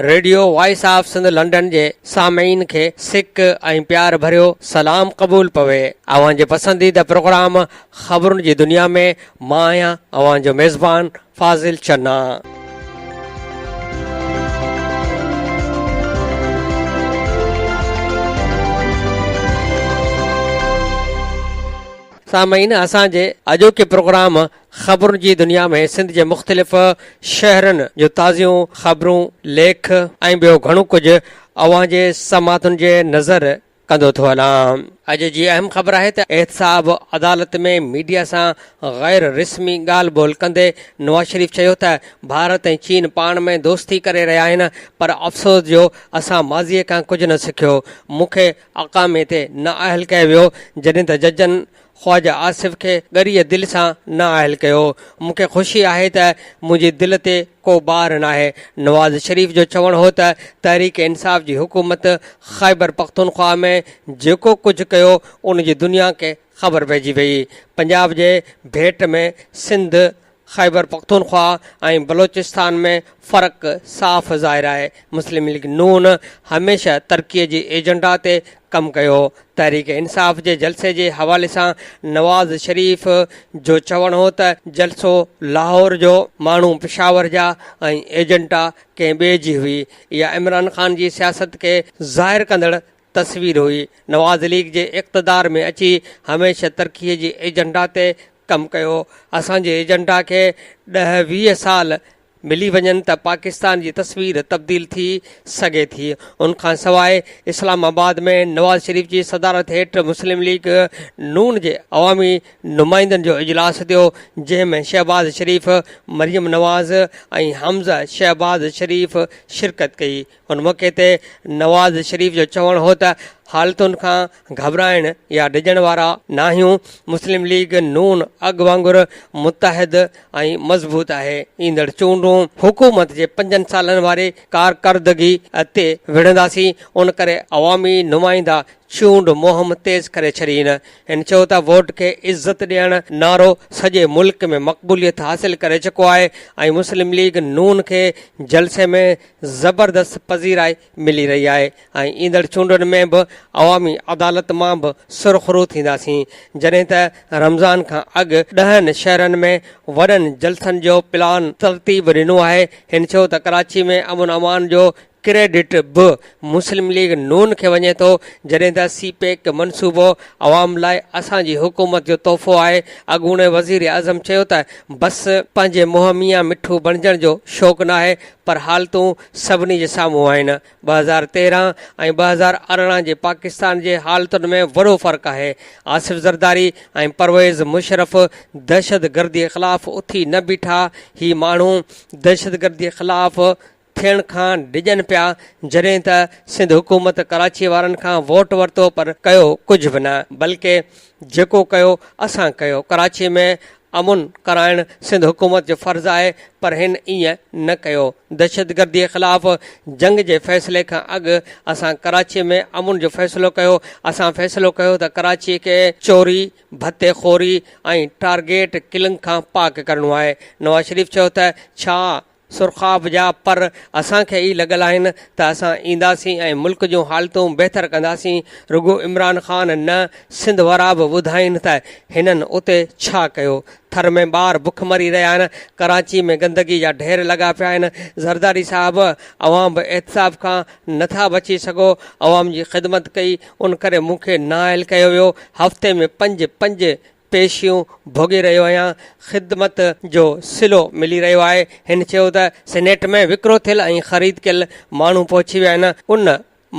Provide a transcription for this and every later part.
Radio voice of Sindh London جي سامعين کي سڪ ۽ پيار ڀريو سلام قبول پوي. اوهان جي پسنديده پروگرام خبرن جي دنيا ۾ مان آهيان اوهان جو ميزبان فاضل چنا. سامعين اسان جي اڄوڪي پروگرام خبرن جي دنيا ۾ سنڌ جي مختلف شهرن جون تازيون خبرون، ليک ۽ ٻيو گهڻو ڪجهه اوهان جي سماعتن جي نظر ڪندو ٿو هلان. اڄ جي اهم خبر آهي ته احتساب عدالت ۾ ميڊيا سان غير رسمي ڳالهه ٻولهه ڪندي نواز شريف چيو ته ڀارت ۽ چين پاڻ ۾ دوستي ڪري رهيا آهن پر افسوس جو اسان ماضي کان ڪجهه نه سکيو، مون کي اقامي تي نااهل ڪيو ويو جڏهن ته ججن خواجه آصف کي ڳريء دل سان نااهل ڪيو. مون کي خوشي آهي ته منهنجي دل تي ڪو بار ناهي. نواز شريف جو چوڻ هو ته تحريڪ انصاف جي حڪومت خيبر پختونخوا ۾ جيڪو ڪجهه ڪيو ان جي دنيا کي خبر پئجي وئي. پنجاب جي ڀيٽ ۾ سنڌ، خيبر پختونخوا ۽ بلوچستان ۾ فرق صاف ظاهر آهي، مسلم ليگ نون هميشه ترقي جي ايجنڊا تي ڪم ڪيو. تحريڪ انصاف جي جلسي جي حوالي سان نواز شريف جو چوڻ هو ته جلسو لاهور جو، ماڻهو پشاور جا ۽ ايجنڊا ڪنهن ٻئي جي هئي، اها عمران خان جي سياست کي ظاهر ڪندڙ تصوير هئي، نواز ليگ جي اقتدار ۾ اچي هميشه ترقي جي ايجنڊا تي ڪم ڪيو، اسان جي ايجنڊا کي ڏهه 20 سال ملي وڃن ته پاڪستان جي تصوير تبديل ٿي سگهي ٿي. ان کان سواء اسلام آباد ۾ نواز شريف جي صدارت هيٺ مسلم ليگ نون جي عوامي نمائندن جو اجلاس ٿيو، جنهن ۾ شهباز شريف، مريم نواز ۽ حمزه شهباز شريف شرڪت ڪئي. ان موقعي تي نواز شريف جو چوڻ هو ته حالتن کان گهٻرائڻ يا ڊڄڻ وارا ناهيون، مسلم ليگ نون اڳ وانگر متحد ۽ مضبوط آهي، ايندڙ چونڊون حڪومت جي پنجن سالن واري ڪارڪردگي تي وڙهنداسين، ان ڪري عوامي نمائندا چونڊ مهم تيز ڪري ڇڏين. هن چيو ته ووٽ کي عزت ڏيڻ نعرو سڄي ملڪ ۾ مقبوليت حاصل ڪري چڪو آهي ۽ مسلم ليگ نون کي جلسي ۾ زبردست پذيرائي ملي رهي آهي ۽ ايندڙ چونڊن ۾ به عوامي عدالت مان به سرخرو ٿينداسين جڏهن ته رمضان کان اڳ ڏهن شهرن ۾ وڏن جلسن جو پلان ترتيب ڏنو آهي هن چيو ته ڪراچي ۾ امن امان جو ڪريڊٽ به مسلم ليگ نون کي وڃي ٿو جڏهن ته سي پيڪ منصوبو عوام لاء اسان جي حڪومت جو تحفو آهي اڳوڻي وزيراعظم چيو ته بس پنهنجي منهن ميان مٺو بڻجڻ جو شوق ناهي پر حالتون سڀني جي سامهون آهن، 2013 ۽ 2018 جي پاڪستان جي حالتن ۾ وڏو فرق آهي، آصف زرداري ۽ پرويز مشرف دهشتگردي خلاف اٿي نه بيٺا، هي ماڻهو دهشتگردي خلاف ٿيڻ کان ڊڄن پيا، جڏهن ته سنڌ حڪومت ڪراچي وارن کان ووٽ ورتو پر ڪيو ڪجهه به نه، بلڪه جيڪو ڪيو اسان ڪيو، ڪراچي ۾ امن ڪرائڻ سنڌ حڪومت جو فرض آهي پر هن ائين نه ڪيو. دهشتگردي خلاف جنگ جي فيصلي کان اڳ اسان ڪراچي ۾ امن جو فيصلو ڪيو، اسان فيصلو ڪيو ته ڪراچي کي چوري، ڀتي خوري ۽ ٽارگيٽ ڪلنگ کان پاڪ ڪرڻو آهي. نواز شريف چيو ته ڇا سرخاب جا پر اسان کي ئي لڳل آهن ته اسان اينداسين ۽ ملڪ جون حالتون بهتر ڪنداسين، رڳو عمران خان نه سنڌ وارا به ٻڌائين ته هنن اتي ڇا ڪيو؟ ٿر ۾ ٻار بک مري رهيا آهن، ڪراچي ۾ گندگي جا ڍير لڳا پيا آهن، زرداري صاحب اوهان به احتساب کان نٿا بچي سگهو، عوام جي خدمت ڪئي ان ڪري مون کي نااهل ڪيو ويو، هفتي ۾ پنج پنج پيشيون ڀوڳي رهيو آهيان، خدمت جو صلو ملي رهيو آهي، هن چيو ته سينيٽ ۾ وڪرو ٿيل ۽ خريد ڪيل ماڻهو پهچي ويا آهن، ان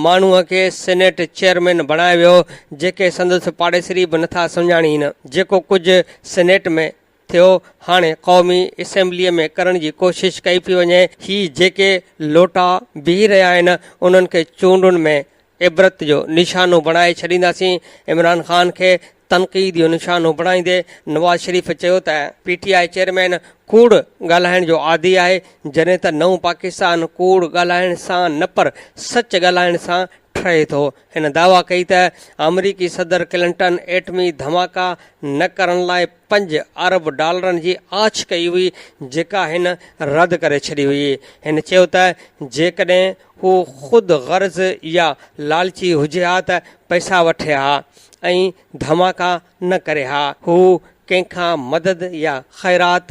ماڻهو کي سينيٽ چيئرمين بڻايو ويو، جيڪي سندس پاڙيسري به نٿا سڃاڻين، جيڪو ڪجهه سينيٽ ۾ ٿيو هاڻي قومي اسيمبليء ۾ ڪرڻ جي ڪوشش ڪئي پئي وڃي، هي جيڪي لوٽا بيهي رهيا آهن انهن کي چونڊن ۾ عبرت جو نشانو بڻائي ڇڏينداسين، عمران خان کي تنقيد جو نشانو بڻائيندي نواز شريف چيو ته پي ٽي I chairman ڪوڙ ڳالهائڻ جو عادي آهي، جڏهن ته نئون پاڪستان ڪوڙ ڳالهائڻ سان نه پر سچ ڳالهائڻ سان ٺهي ٿو. هن دعويٰ ڪئي ته آمريڪي صدر ڪلنٽن ايٽمي ڌماڪا نه ڪرڻ لاء پنج ارب ڊالرن جي آڇ ڪئي هئي جيڪا هن رد ڪري ڇڏي هئي. هن چيو ته جيڪڏهن هو خود غرض يا لالچي هجي ها ته پئسا وٺي ها ۽ ڌماڪا نه ڪري ها. هو ڪنهن کان مدد يا خيرات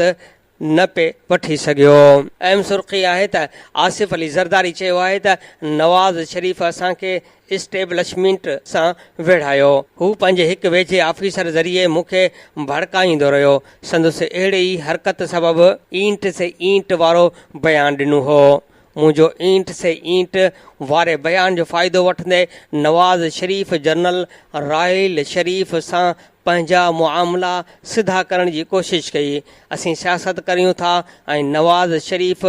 نه پئي وٺي سگهيو. اهم سرخي آهي ته آصف علي زرداري چيو آهي ته نواز شريف اسان کي اسٽيبلشمينٽ سان ويڙهايو، هو پنهنجي هڪ ويجهي آفيسر ذريعي مون کي ڀڙڪائيندو رهيو، سندس اهڙي ئي حرڪت سبب اينٽ سي اينٽ وارو بيان ڏنو هو. منهنجو اينٽ سي اينٽ واري بيان جو فائدو وٺندي نواز شريف جنرل راحيل شريف سان پنهنجا معاملا سڌا ڪرڻ جي ڪوشش ڪئي. اسين سياست ڪريون ٿا ۽ نواز شريف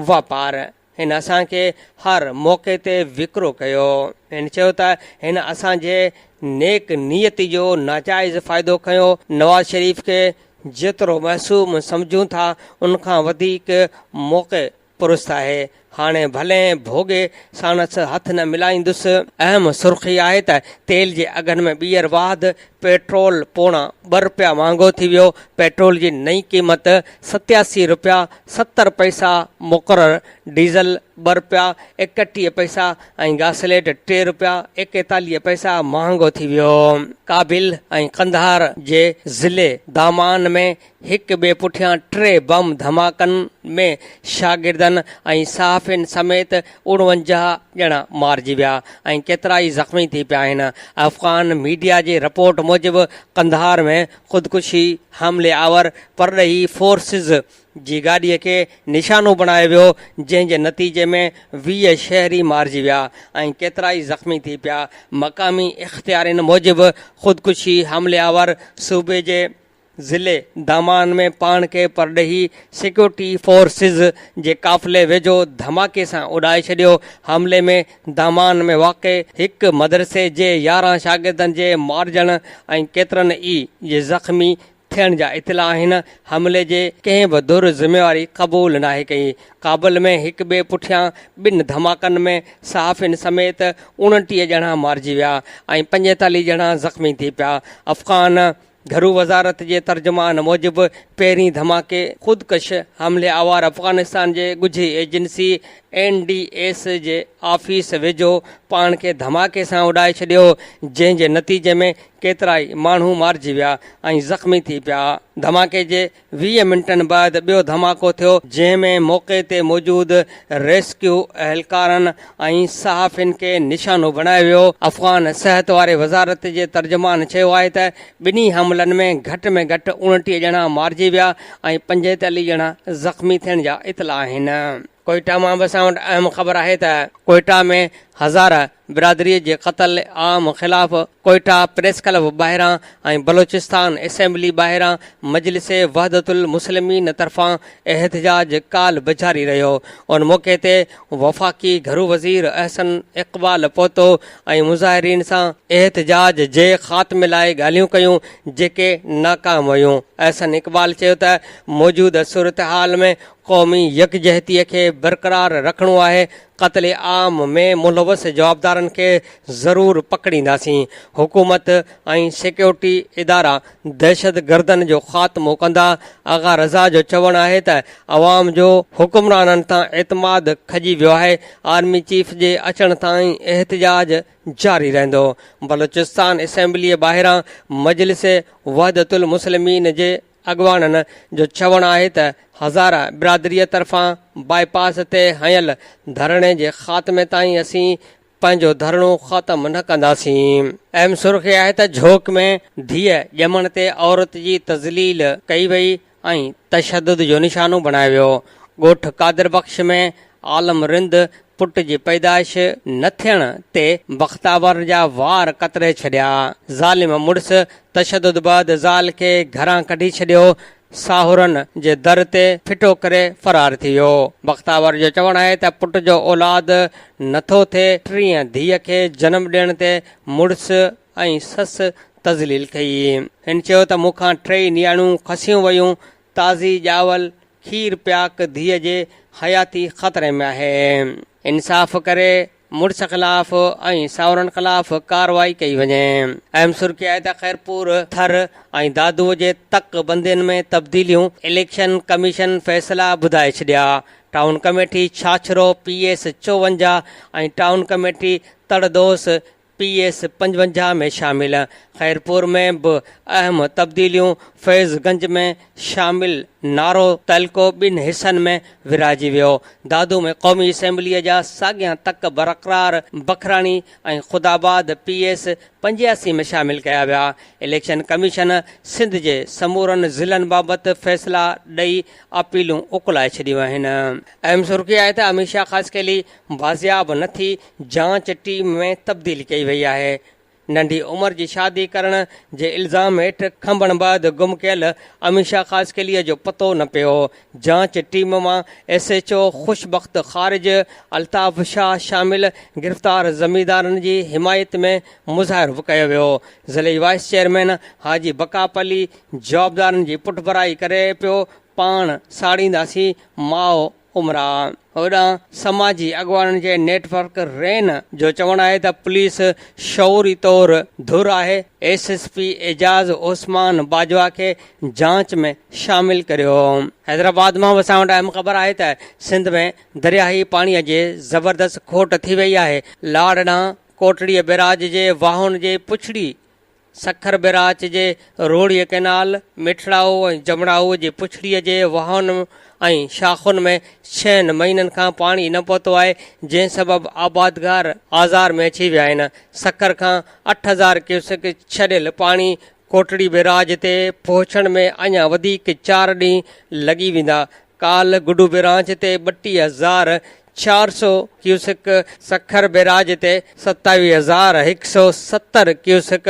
واپار. هن اسان کي هر موقعي تي وڪرو ڪيو. هن چيو ته هن اسان جي نيڪ نيتي جو ناجائز فائدو کنيو. نواز شريف کي جيترو معصوم سمجهون ٿا ان کان وڌيڪ موقعي پرست آهي، هاڻي ڀلين ڀوڳي ساڻس هٿ نه ملائيندس. اهم سرخي آهي ته تيل جي اگهن ۾ ٻيهر واڌ، پيٽرول پوڻا ٻه رپيا مهانگو ٿي ويو، پيٽرول جي نئين قيمت 87 رپيا 70 پئسا مقرر، ڊيزل ٻه رپيا 31 پئسا ۽ گاسليٽ ٽي رپيا 41 پئسا مهانگو ٿي ويو. ڪابل ۽ قنڌار جي ضلعي دامان ۾ هڪ ٻئي پٺيان ٽي بم ڌماڪن ۾ شاگردن ۽ صحافين سميت 49 ڄڻا مارجي ويا ۽ ڪيترائي زخمي ٿي پيا آهن. افغان ميڊيا جي رپورٽ موجب قنڌار ۾ خودڪشي حملي آور پرڏيهي فورسز جي گاڏي کي نشانو بڻايو ويو جنهن جي نتيجي ۾ 20 شهري مارجي ويا ۽ ڪيترائي زخمي ٿي پيا. مقامي اختيارين موجب خودڪشي حملي آور صوبي جي ضلعي دامان ۾ پاڻ کي پرڏيهي سيڪيورٽي فورسز جي قافلي ويجهو ڌماڪي سان اڏائي ڇڏيو، حملي ۾ دامان ۾ واقع هڪ مدرسي جي 11 شاگردن جي مارجڻ ۽ ڪيترن ئي جي زخمي ٿيڻ جا اطلاع آهن، حملي جي ڪنهن به ڌر ذميواري قبول ناهي ڪئي، ڪابل ۾ هڪ ٻئي پٺيان ٻن ڌماڪن ۾ صحافين سميت 29 ڄڻا مارجي ويا ۽ 45 ڄڻا زخمي ٿي پيا، افغان گهرو وزارت جي ترجمان موجب پهرين ڌماڪي خودڪش حملي آوار افغانستان جي ڳجهي ايجنسي اين ڊي ايس جي آفيس ويجهو پاڻ کي ڌماڪي سان اڏائي ڇڏيو جنهن جي نتيجي ۾ ڪيترائي ماڻهو مارجي ويا ۽ زخمي ٿي پيا. ڌماڪي جي 20 منٽن بعد ٻيو ڌماڪو ٿيو، جنهن ۾ موقعي تي موجود ريسڪيو اهلڪارن ۽ صحافين کي نشانو بڻايو ويو. افغان صحت واري وزارت جي ترجمان چيو آهي ته ٻنهي حملن ۾ گهٽ ۾ گهٽ 29 ڄڻا مارجي ويا ۽ 45 ڄڻا زخمي ٿيڻ جا اطلاع آهن. ڪوئيٽا مان به اسان وٽ اهم خبر آهي ته ڪوئيٽا ۾ هزاره برادري جي قتل عام خلاف ڪوئيٽا پريس ڪلب ٻاهران ۽ بلوچستان اسيمبلي ٻاهران مجلس وحدت المسلمين طرفان احتجاج ڪالهه به جاري رهيو. ان موقعي تي وفاقي گهرو وزير احسن اقبال پهتو ۽ مظاهرين سان احتجاج جي خاتمي لاء ڳالهيون ڪيون جيڪي ناڪام ويون. احسن اقبال چيو ته موجوده صورتحال ۾ قومي يڪجهتي کي برقرار رکڻو آهي، قتل عام ۾ ملوث جوابدارن کي ضرور پڪڙينداسين، حڪومت ۽ سيڪيورٽي ادارا دهشتگردن جو خاتمو ڪندا، آغا رضا جو چوڻ آهي ته عوام جو حڪمرانن تان اعتماد کڄي ويو آهي، آرمي چيف جي اچڻ تائين احتجاج جاري رهندو، بلوچستان اسيمبليء ٻاهران مجلس وحدت المسلمين جي اڳواڻن جو چوڻ آهي ته هزاره برادريء طرفان باء پاس تي هنيل ڌرڻي جي خاتمي تائين اسين پنهنجو ڌرڻو ختم نه ڪنداسين. اهم سرخي آهي ته جهوڪ ۾ ڌيء ڄمڻ تي عورت جي تذليل ڪئي وئي ۽ تشدد جو نشانو بڻايو ويو. ڳوٺ قادر بخش ۾ عالم رند پٽ جي پيدائش نه ٿيڻ تي بختاور جا وار ڪتري ڇڏيا. ظالم مڙس تشدد بعد زال کي گهران ڪڍي ڇڏيو، ساهورن جي در تي ڦٽو ڪري فرار ٿي ويو. بختاور جو چوڻ آهي ته پٽ جو اولاد نٿو ٿئي، ٽين ڌيء کي جنم ڏيڻ تي مڙس ۽ سس تذليل ڪئي. هن چيو ته مون کان ٽيئي نياڻيون کسيون ويون، تازي ڄاول کير پياڪ ڌيء جي حياتي خطري ۾ آهي. انصاف ڪري مڙس خلاف ۽ ساهرن خلاف ڪارروائي ڪئي وڃي. اهم سرخي آهي ته خيرپور، ٿر ۽ دادو جي تڪ بندين ۾ تبديليون، اليڪشن ڪميشن فيصلا ٻڌائي ڇڏيا، town committee Chhachhro P S 54 ۽ town committee تڙدوس پي ايس 55 ۾ شامل، خيرپور ۾ به اهم تبديليون، فيض گنج ۾ شامل نارو تعلقو ٻن حصن ۾ ورهائجي ويو، دادو ۾ قومي اسيمبليء جا ساڳيان تڪ برقرار، بکراڻي ۽ خدا آباد پي ايس 85 ۾ شامل ڪيا ويا، اليڪشن ڪميشن سنڌ جي سمورن ضلعن بابت فيصلا ڏئي اپيلون اڪلائي ڇڏيون آهن. اهم سرخي آهي ته اميت شاهه خاصخيلي بازياب نه ٿي جاچ ٽيم ۾ تبديل ڪئي وئي آهي. ننڍي عمر جي شادي ڪرڻ جي الزام هيٺ کنڀڻ بعد گم ڪيل اميشا خاصخيلي جو پتو نه پيو. جاچ ٽيم مان ايس ايڇ او خوش بخت خارج، الطاف شاهه شامل گرفتار زميندارن جي حمايت ۾ مظاهرو به ڪيو ويو. ضلعي وائيس چيئرمين حاجي بقاپ علي جوابدارن جي پٺڀرائي ڪري پيو پاڻ ساڙينداسين ماء عمرا. هوڏانهن سماجي اڳواڻن جي نيٽ ورڪ رين جو چوڻ آهي ته پوليس شعوري طور ڌر آهي، S S P Ejaz Usman Bajwa کي جاچ ۾ شامل ڪريو. حيدرآباد مان اسان وٽ اهم خبر آهي ته سنڌ ۾ درياهي پاڻي جي زبردست کوٽ ٿي وئي آهي، لاڙ ڏانهن ڪوٽڙي بئراج جي واهن جي پڇڙي سکر بئراج جي روهڙي ڪئنال، مٺڙائو ۽ جمڙائو جي پڇڙيء جي واهن ۽ شاخن ۾ ڇهن مهينن کان پاڻي نه پهتو آهي، جنهن سبب آبادگار آزار ۾ اچي ويا آهن. سکر کان 8000 ڪيوسڪ ڇڏيل پاڻي ڪوٽڙي بئراج تي پهچڻ ۾ اڃا وڌيڪ چار ڏينهن لڳي ويندا. ڪالهه گڊو برانچ تي 32400 ڪيوسڪ، سکر بئراج تي 27170 ڪيوسڪ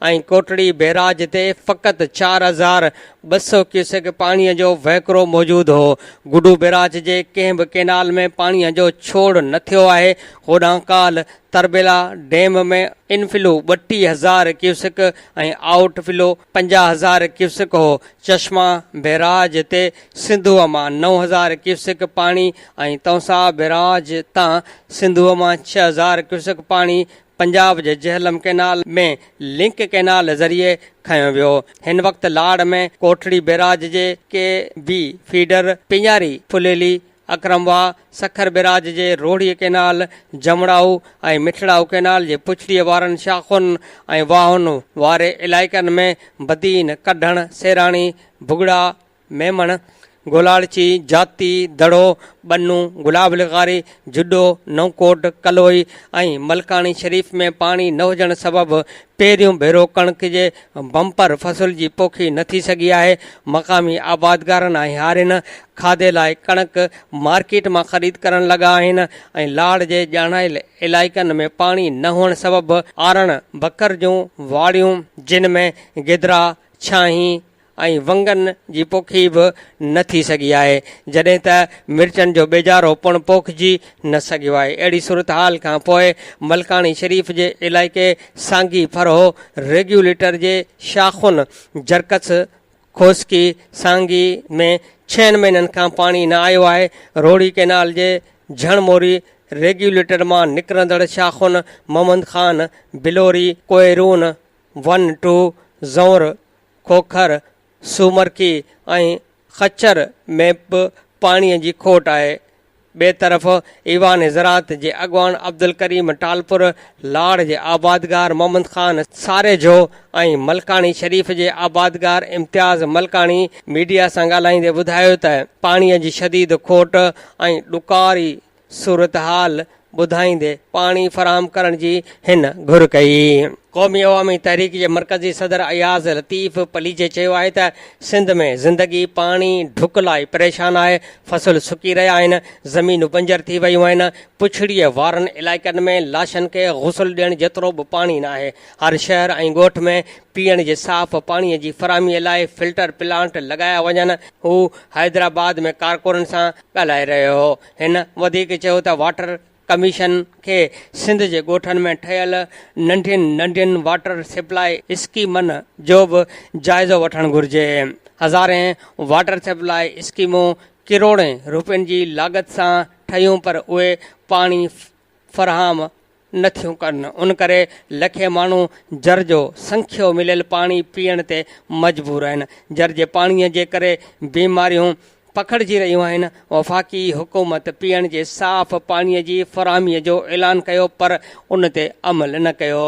۽ ڪوٽڙي بئراج تي فقط 4200 ڪيوسڪ پاڻي جو وهڪرو موجود هو. گڊو بئراج جي ڪنهن به ڪئنال ۾ پاڻي جو ڇوڙ نه ٿيو آهي. هوڏانهن ڪالهه Tarbela dam ۾ inflow 32000 cusecs ۽ outflow 50000 cusecs هو. چشما بئراج تي سنڌوء مان 9000 ڪيوسڪ پاڻي ۽ تونسا بئراج تان سنڌوء مان 6000 ڪيوسڪ پاڻي پنجاب جي جهلم ڪئنال ۾ لنڪ ڪئنال ذريعي کنيو ويو. هن وقت لاڙ ۾ ڪوٽڙي بئراج جي ڪي بي فيڊر، پيڃاري، ڦليلي، اڪرم واهه، سکر بئراج جي روهڙي ڪئنال، جمڙائو ۽ مٺڙائو ڪئنال جي پڇڙيء وارن شاخن ۽ واهن واري علائقن ۾ بدين، ڪڍڻ، سيراڻي، ڀڳڙا، ميمڻ، گولاڙچي، جاتي، دڙو، ٻنو، گلاب لغاري، جڏو، نئونڪوٽ، ڪلوئي ۽ ملڪاڻي شريف ۾ پاڻي نه هجڻ سبب پهريون ڀيرو ڪڻڪ جي بمپر فصل جي پوکي نه ٿي سگهي آهي، مقامي آبادگارن ۽ هارين کاڌي لاء ڪڻڪ مارڪيٽ مان خريد ڪرڻ لڳا آهن ۽ لاڙ جي ڄاڻايل علائقن ۾ پاڻي نه هئڻ سبب آرڻ بکر جون واڙيون جن ۾ گدرا، ڇانهين ۽ ونگن جي پوکي به نه ٿي سگهي آهي، جڏهن ته مرچن جو ٻيجارو پڻ پوکجي نه سگهيو آهي، اهڙي صورتحال کان پوء ملڪاڻي شريف جي علائقي سانگي ڦرهو ريگيوليٽر جي شاخن جرڪس کوسڪي سانگي ۾ ڇهن مهينن کان پاڻي نه آيو آهي، روهڙي ڪئنال جي جهڻ موري ريگيوليٽر مان نڪرندڙ شاخن محمد خان، بلوري، ڪوئرون، ون ٽو، زئونر، کوکر، سومرڪي ۽ خچر ۾ به پاڻي جي کوٽ آهي. ٻئي طرف ايوان زراعت جي اڳواڻ عبدالڪريم ٽالپر، لاڙ جي آبادگار محمد خان ساريجو ۽ ملڪاڻي شريف جي آبادگار امتياز ملڪاڻي ميڊيا سان ڳالهائيندي ٻڌايو ته پاڻي جي شديد کوٽ ۽ ڏڪاري صورتحال ٻڌائيندي پاڻي فراهم ڪرڻ جي هن گهر ڪئي. قومي عوامي تحريڪ جي مرڪزي صدر اياز لطيف پليجي چيو آهي ته سنڌ ۾ زندگي پاڻي ڍڪ لاء پريشان آهي، فصل سڪي رهيا آهن، زمينون بنجر ٿي ويون آهن، پڇڙيء وارن علائقن ۾ لاشن کي غسل ڏيڻ جيترو به پاڻي ناهي، هر شهر ۽ ڳوٺ ۾ پيئڻ جي صاف پاڻي جي فراهمي لاء فلٽر پلانٽ لڳايا وڃن، هو حيدرآباد ۾ ڪارڪنن سان ڳالهائي رهيو هو. هن وڌيڪ چيو ته واٽر ڪميشن کي سنڌ جي ڳوٺن ۾ ٺهيل ننڍين ننڍين واٽر سپلاء اسڪيمن جو به جائزو وٺڻ گهرجي. هزارين واٽر سپلاء اسڪيمون ڪروڙين روپين جي لاڳت سان ٺهيون پر اهي پاڻي فراهم نه ٿيون ڪن، ان ڪري لکين ماڻهو جر جو سنکيو مليل پاڻي پيئڻ تي مجبور آهن. جر جي پاڻي جي ڪري بيماريون پکڙجي رهيون آهن. وفاقي حڪومت پيئڻ جي صاف پاڻي جي فراهمي جو اعلان ڪيو پر ان تي عمل نه ڪيو.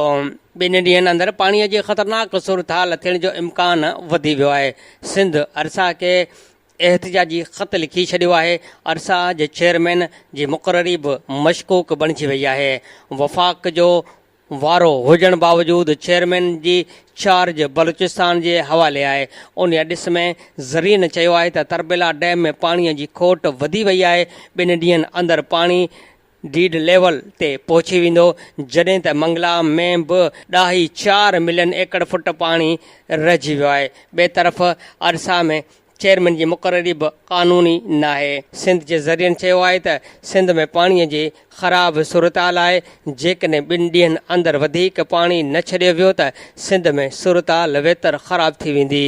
ٻن ڏينهن اندر پاڻي جي خطرناڪ صورتحال ٿيڻ جو امڪان وڌي ويو آهي. سنڌ ارسا کي احتجاجي خط لکي ڇڏيو آهي، ارسا جي چيئرمين جي مقرري به مشڪوڪ بڻجي وئي آهي، وفاق جو وارو هجڻ باوجود چيئرمين جي چارج بلوچستان جي حوالي آهي، انهيء ڏس ۾ ذريعن چيو آهي ته تربيلا ڊيم ۾ پاڻي جي کوٽ وڌي وئي آهي، ٻن ڏينهن اندر پاڻي ڊيڊ ليول تي پهچي ويندو، جڏهن ته منگلا ۾ به ڏهائي چار ملين ايڪڙ فٽ پاڻي رهجي ويو آهي. ٻئي طرف ارسا ۾ چيئرمين جي مقرري به قانوني ناهي. سنڌ جي ذريعن چيو آهي ته سنڌ ۾ پاڻي جي خراب صورتحال آهي، جيڪڏهن ٻن ڏينهن اندر وڌيڪ پاڻي نه ڇڏيو ويو ته سنڌ ۾ صورتحال ويتر خراب ٿي ويندي.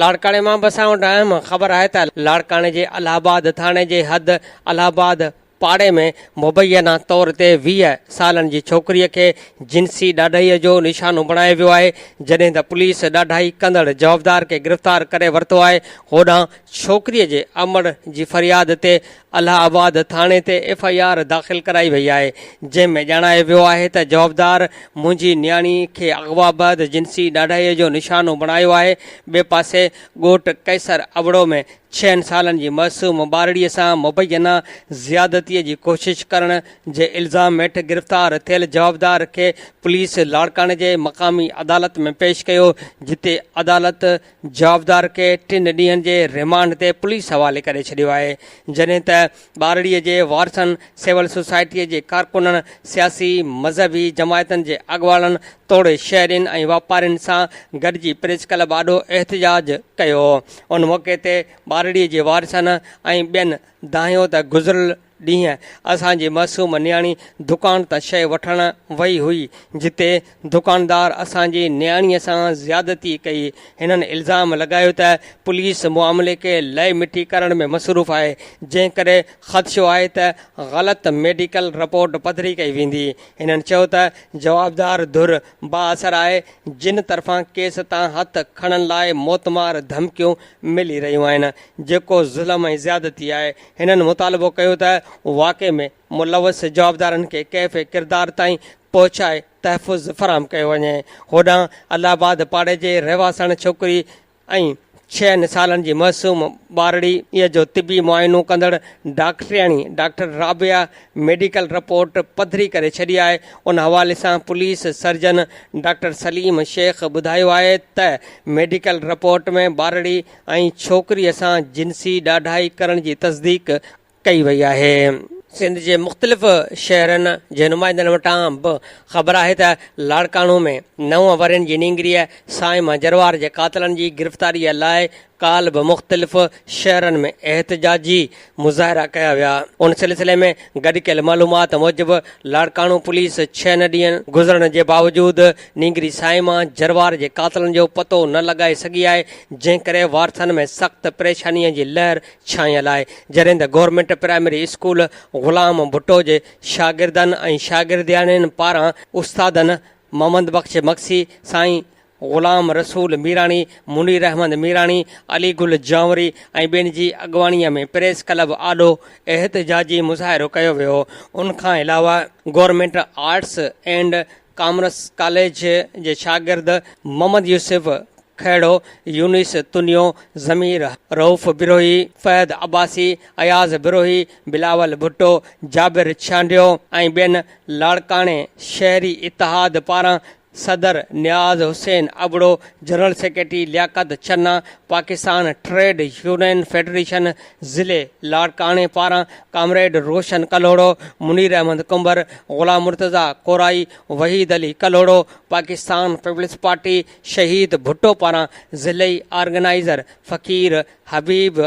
لاڙڪاڻي مان به اسان وٽ اهم خبر آهي ته لاڙڪاڻي جي الهه آباد ٿاڻي جي حد الهه آباد پاڙي ۾ مبينا طور تي 20 سالن جي ڇوڪريء کي جنسي ڏاڍائيء جو نشانو بڻايو ويو آهي، جڏهن ته پوليس ڏاڍائي ڪندڙ جوابدار کي گرفتار ڪري ورتو آهي، هوڏانهن ڇوڪريء جي امڙ جي فرياد تي الهه آباد ٿاڻي تي ايف I R داخل ڪرائي وئي آهي، جنهن ۾ ڄاڻايو ويو آهي ته جوابدار منهنجي نياڻي کي اغوا بعد جنسي ڏاڍائيء جو نشانو بڻايو آهي، ٻئي پاسي ڳوٺ قيصر ابڙو ۾ ڇهن سالن جي معصوم ٻارڙيء سان مبينا زيادتيء جي ڪوشش ڪرڻ جي الزام هيٺ گرفتار ٿيل جوابدار کي پوليس لاڙڪاڻي جي مقامي عدالت ۾ پيش ڪيو، جتي عدالت جوابدار کي ٽن ڏينهن جي ريمانڊ تي پوليس حوالي ڪري ڇڏيو آهي، جڏهن ته ٻارڙيء جي وارثن، سول سوسائٽيء جي ڪارڪنن، سياسي، مذهبي جماعتن جي اڳواڻن توڙي شهرين ۽ واپارين سان گڏجي پريس ڪلب آڏو احتجاج ڪيو. ان موقعي تي ٻارڙيء جي وارثن ۽ ٻين دانهيو ته گذريل ڏينهن اسان جي معصوم نياڻي دڪان تان شيء وٺڻ وئي هئي، جتي دڪاندار اسان جي نياڻيء سان زيادتي ڪئي. هنن الزام لڳايو ته پوليس معاملي کي لئي مٺي ڪرڻ ۾ مصروف آهي، جنهن ڪري خدشو آهي ته غلط ميڊيڪل رپورٽ پڌري ڪئي ويندي. هنن چيو ته جوابدار ڌر بااثر آهي، جن طرفان ڪيس تان هٿ کڻڻ لاء موتمار ڌمڪيون ملي رهيون آهن، جيڪو ظلم ۽ زيادتي آهي. هنن مطالبو ڪيو ته واقعي ۾ ملوث جوابدارن کي ڪيف ڪردار تائين پهچائي تحفظ فراهم ڪيو وڃي. هوڏانهن الله آباد پاڙي جي رهواسڻ ڇوڪري ۽ ڇهن سالن جي معصوم ٻارڙيء جو طبي معائنو ڪندڙ ڊاڪٽرياڻي ڊاڪٽر رابعه ميڊيڪل رپورٽ پڌري ڪري ڇڏي آهي. ان حوالي سان police surgeon doctor Saleem Shaikh ٻڌايو آهي ته ميڊيڪل رپورٽ ۾ ٻارڙي ۽ ڇوڪريء سان جنسي ڏاڍائي ڪرڻ جي تصديق ڪئي وئي آهي. سنڌ جي مختلف شهرن جي نمائندن وٽان به خبر آهي ته لاڙڪاڻو ۾ نو ورهين جي نينگريء صائمه جروار جي قاتلن جي گرفتاريء لاء ڪالهه به مختلف شهرن ۾ احتجاجي مظاهرا ڪيا ويا. ان سلسلي ۾ گڏ ڪيل معلومات موجب لاڙڪاڻو پوليس ڇهن ڏينهن گذرڻ جي باوجود نينگري صائمه جروار جي قاتلن جو پتو نه لڳائي سگهي آهي، جنهن ڪري وارثن ۾ سخت پريشانيء جي لهر ڇانيل آهي، جڏهن ته government primary school Ghulam Bhutto جي شاگردن ۽ شاگردياڻين پاران استادن محمد بخش مگسي، سائين غلام رسول ميراڻي، منير احمد ميراڻي، علي گل جانوري ۽ ٻين جي اڳواڻي ۾ پريس ڪلب آڏو احتجاجي مظاهرو ڪيو ويو. ان کان علاوه government arts and commerce college جي شاگرد محمد يوسف کهڙو، يونس تنيو، ضمير رئوف بروهي، فهد عباسي، اياز بروهي، بلاول ڀٽو، جابر ڇانڊيو ۽ ٻين لاڙڪاڻي شهري اتحاد پاران صدر Niaz Hussain Abro, general secretary Liaquat Channa, Pakistan trade union federation ضلعي لاڙڪاڻي پاران ڪامريڊ روشن ڪلهوڙو، منير احمد ڪنڀر، غلام مرتضيٰ ڪورائي، وحيد علي ڪلهوڙو، پاڪستان پيپلز پارٽي شهيد ڀٽو پاران ضلعي آرگنائيزر فقير حبيب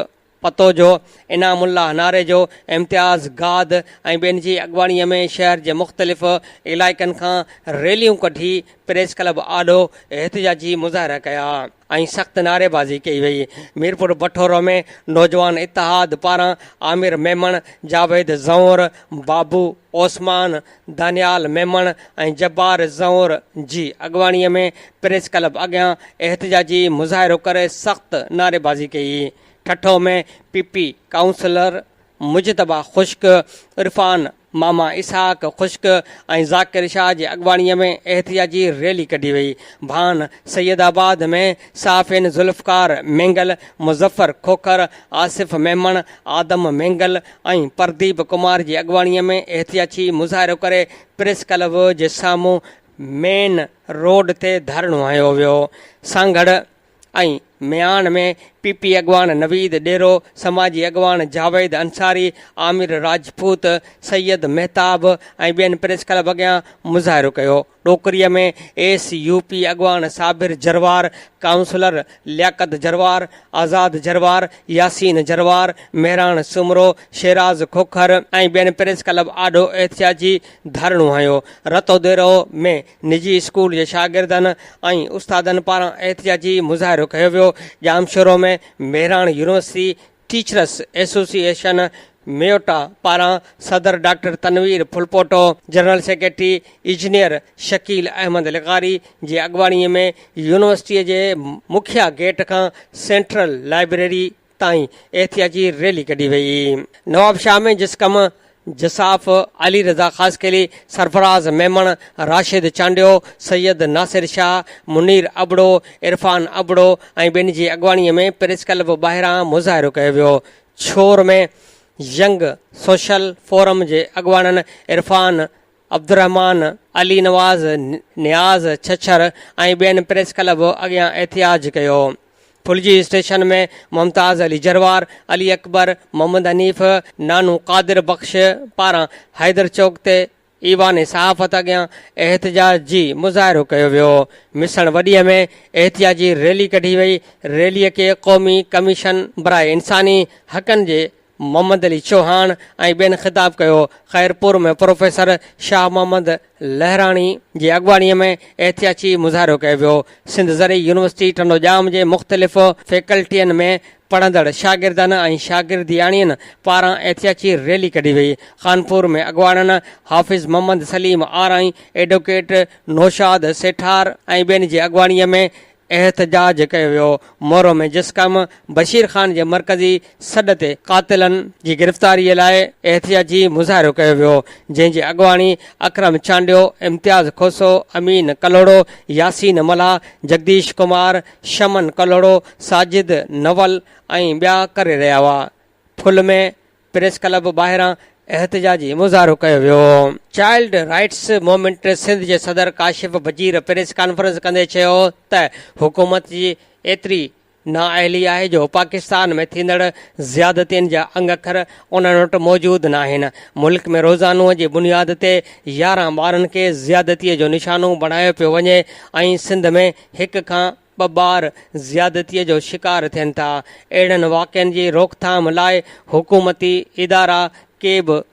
پتوجو، انعام الله ناريجو، امتياز گاد ۽ ٻين جي اڳواڻي ۾ شهر جي مختلف علائقن کان ريليون ڪڍي پريس ڪلب آڏو احتجاجي مظاهرا ڪيا ۽ سخت نعريبازي ڪئي وئي. ميرپور بٺورو ۾ نوجوان اتحاد پاران عامر ميمڻ، جاويد زئور، بابو عثمان، دانيال ميمڻ ۽ جبار زئور جي اڳواڻي ۾ پريس ڪلب اڳيان احتجاجي مظاهرو ڪري سخت نعريبازي ڪئي. Thatta ۾ P P councillor Mujtaba Khushk, Irfan Mama Ishaq Khushk ۽ Zakir Shah جي اڳواڻي ۾ احتجاجي ريلي ڪڍي وئي. ڀان سيد آباد ۾ صحافين ذوالفقار مينگل، مظفر کوکر، آصف ميمڻ، آدم مينگل ۽ پرديپ ڪمار جي اڳواڻي ۾ احتجاجي مظاهرو ڪري پريس ڪلب جي سامهون مين روڊ تي ڌرڻو هنيو ويو. سانگهڙ ۽ مياڻ ۾ پي پي اڳواڻ نويد ڏيرو، سماجي اڳواڻ جاويد انصاري، عامر راجپوت، سيد مهتاب ۽ ٻين پريس ڪلب اڳيان مظاهرو ڪيو. ڏوڪري ۾ ايس يو پي اڳواڻ صابر جروار، ڪائونسلر لياقت جروار، آزاد جروار، ياسين جروار، مهراڻ سومرو، شيراز کوکر ۽ ٻين پريس ڪلب آڏو احتجاجي ڌرڻو هنيو. رتوديرو ۾ نجي اسڪول جي شاگردن ۽ استادن پاران احتجاجي مظاهرو ڪيو ويو. Jamshoro ۾ Mehran university teachers association MUTA پاران صدر doctor Tanveer Phulpoto, general secretary engineer Shakeel Ahmed لغاري جي اڳواڻي ۾ يونيورسٽي جي مکيه گيٽ کان سينٽرل لائبريري تائين احتجاجي ريلي ڪڍي وئي. نوابشاهه ۾ جسقم جساف علي رضا خاصخيلي، سرفراز ميمڻ، راشد چانڊيو، سيد ناصر شاهه، منير ابڙو، عرفان ابڙو ۽ ٻين جي اڳواڻي ۾ پريس ڪلب ٻاهران مظاهرو ڪيو ويو. ڇور ۾ ينگ سوشل فورم جي اڳواڻن عرفان عبدالرحمان، علي نواز، نياز ڇڇر ۽ ٻين پريس ڪلب اڳيان احتجاج ڪيو. ڦلجي اسٽيشن ۾ ممتاز علي جروار، علي اڪبر، محمد حنيف، نانو قادر بخش پاران حيدر چوڪ تي ايوان صحافت اڳيان احتجاجي مظاهرو ڪيو ويو. مسڻ وڏي ۾ احتجاجي ريلي ڪڍي وئي. ريلي کي قومي ڪميشن برائي انساني حقن جي محمد علي چوهاڻ ۽ ٻين خطاب ڪيو. خيرپور ۾ پروفيسر شاهه محمد لهراڻي جي اڳواڻي ۾ احتجاجي مظاهرو ڪيو ويو. سنڌ زرعي يونيورسٽي ٽنڊوڄام جي مختلف فيڪلٽين ۾ پڙهندڙ شاگردن ۽ شاگردياڻين پاران احتجاجي ريلي ڪڍي وئي. خانپور ۾ اڳواڻن حافظ محمد سليم آرائين، ايڊووڪيٽ نوشاد سيٺار ۽ ٻين جي اڳواڻي ۾ احتجاج ڪيو ويو. مورو ۾ جسقم بشير خان جي مرڪزي سڏ تي قاتلن جي گرفتاري لاء احتجاجي مظاهرو ڪيو ويو، جنهن جي اڳواڻي اڪرم چانڊيو، امتياز کوسو، امين ڪلهوڙو، ياسين ملاح، جگديش ڪمار، شمن ڪلهوڙو، ساجد نول ۽ ٻيا ڪري رهيا هئا. ڦل ۾ پريس ڪلب ٻاهران احتجاجي مظاهرو ڪيو ويو. چائلڊ رائٽس موومينٽ سنڌ جي صدر ڪاشف بجير پريس ڪانفرنس ڪندي چيو ته حڪومت جي ايتري نااهلي آهي جو پاڪستان ۾ ٿيندڙ زيادتين جا انگ اکر انهن وٽ موجود ناهن، ملڪ ۾ روزانو جي بنياد تي 11 ٻارن کي زيادتي جو نشانو بڻايو پيو وڃي ۽ سنڌ ۾ هڪ کان ٻه ٻار زيادتيء جو شڪار ٿين ٿا، اهڙن واقعن جي روڪٿام لاء حڪومتي ادارا ڪي به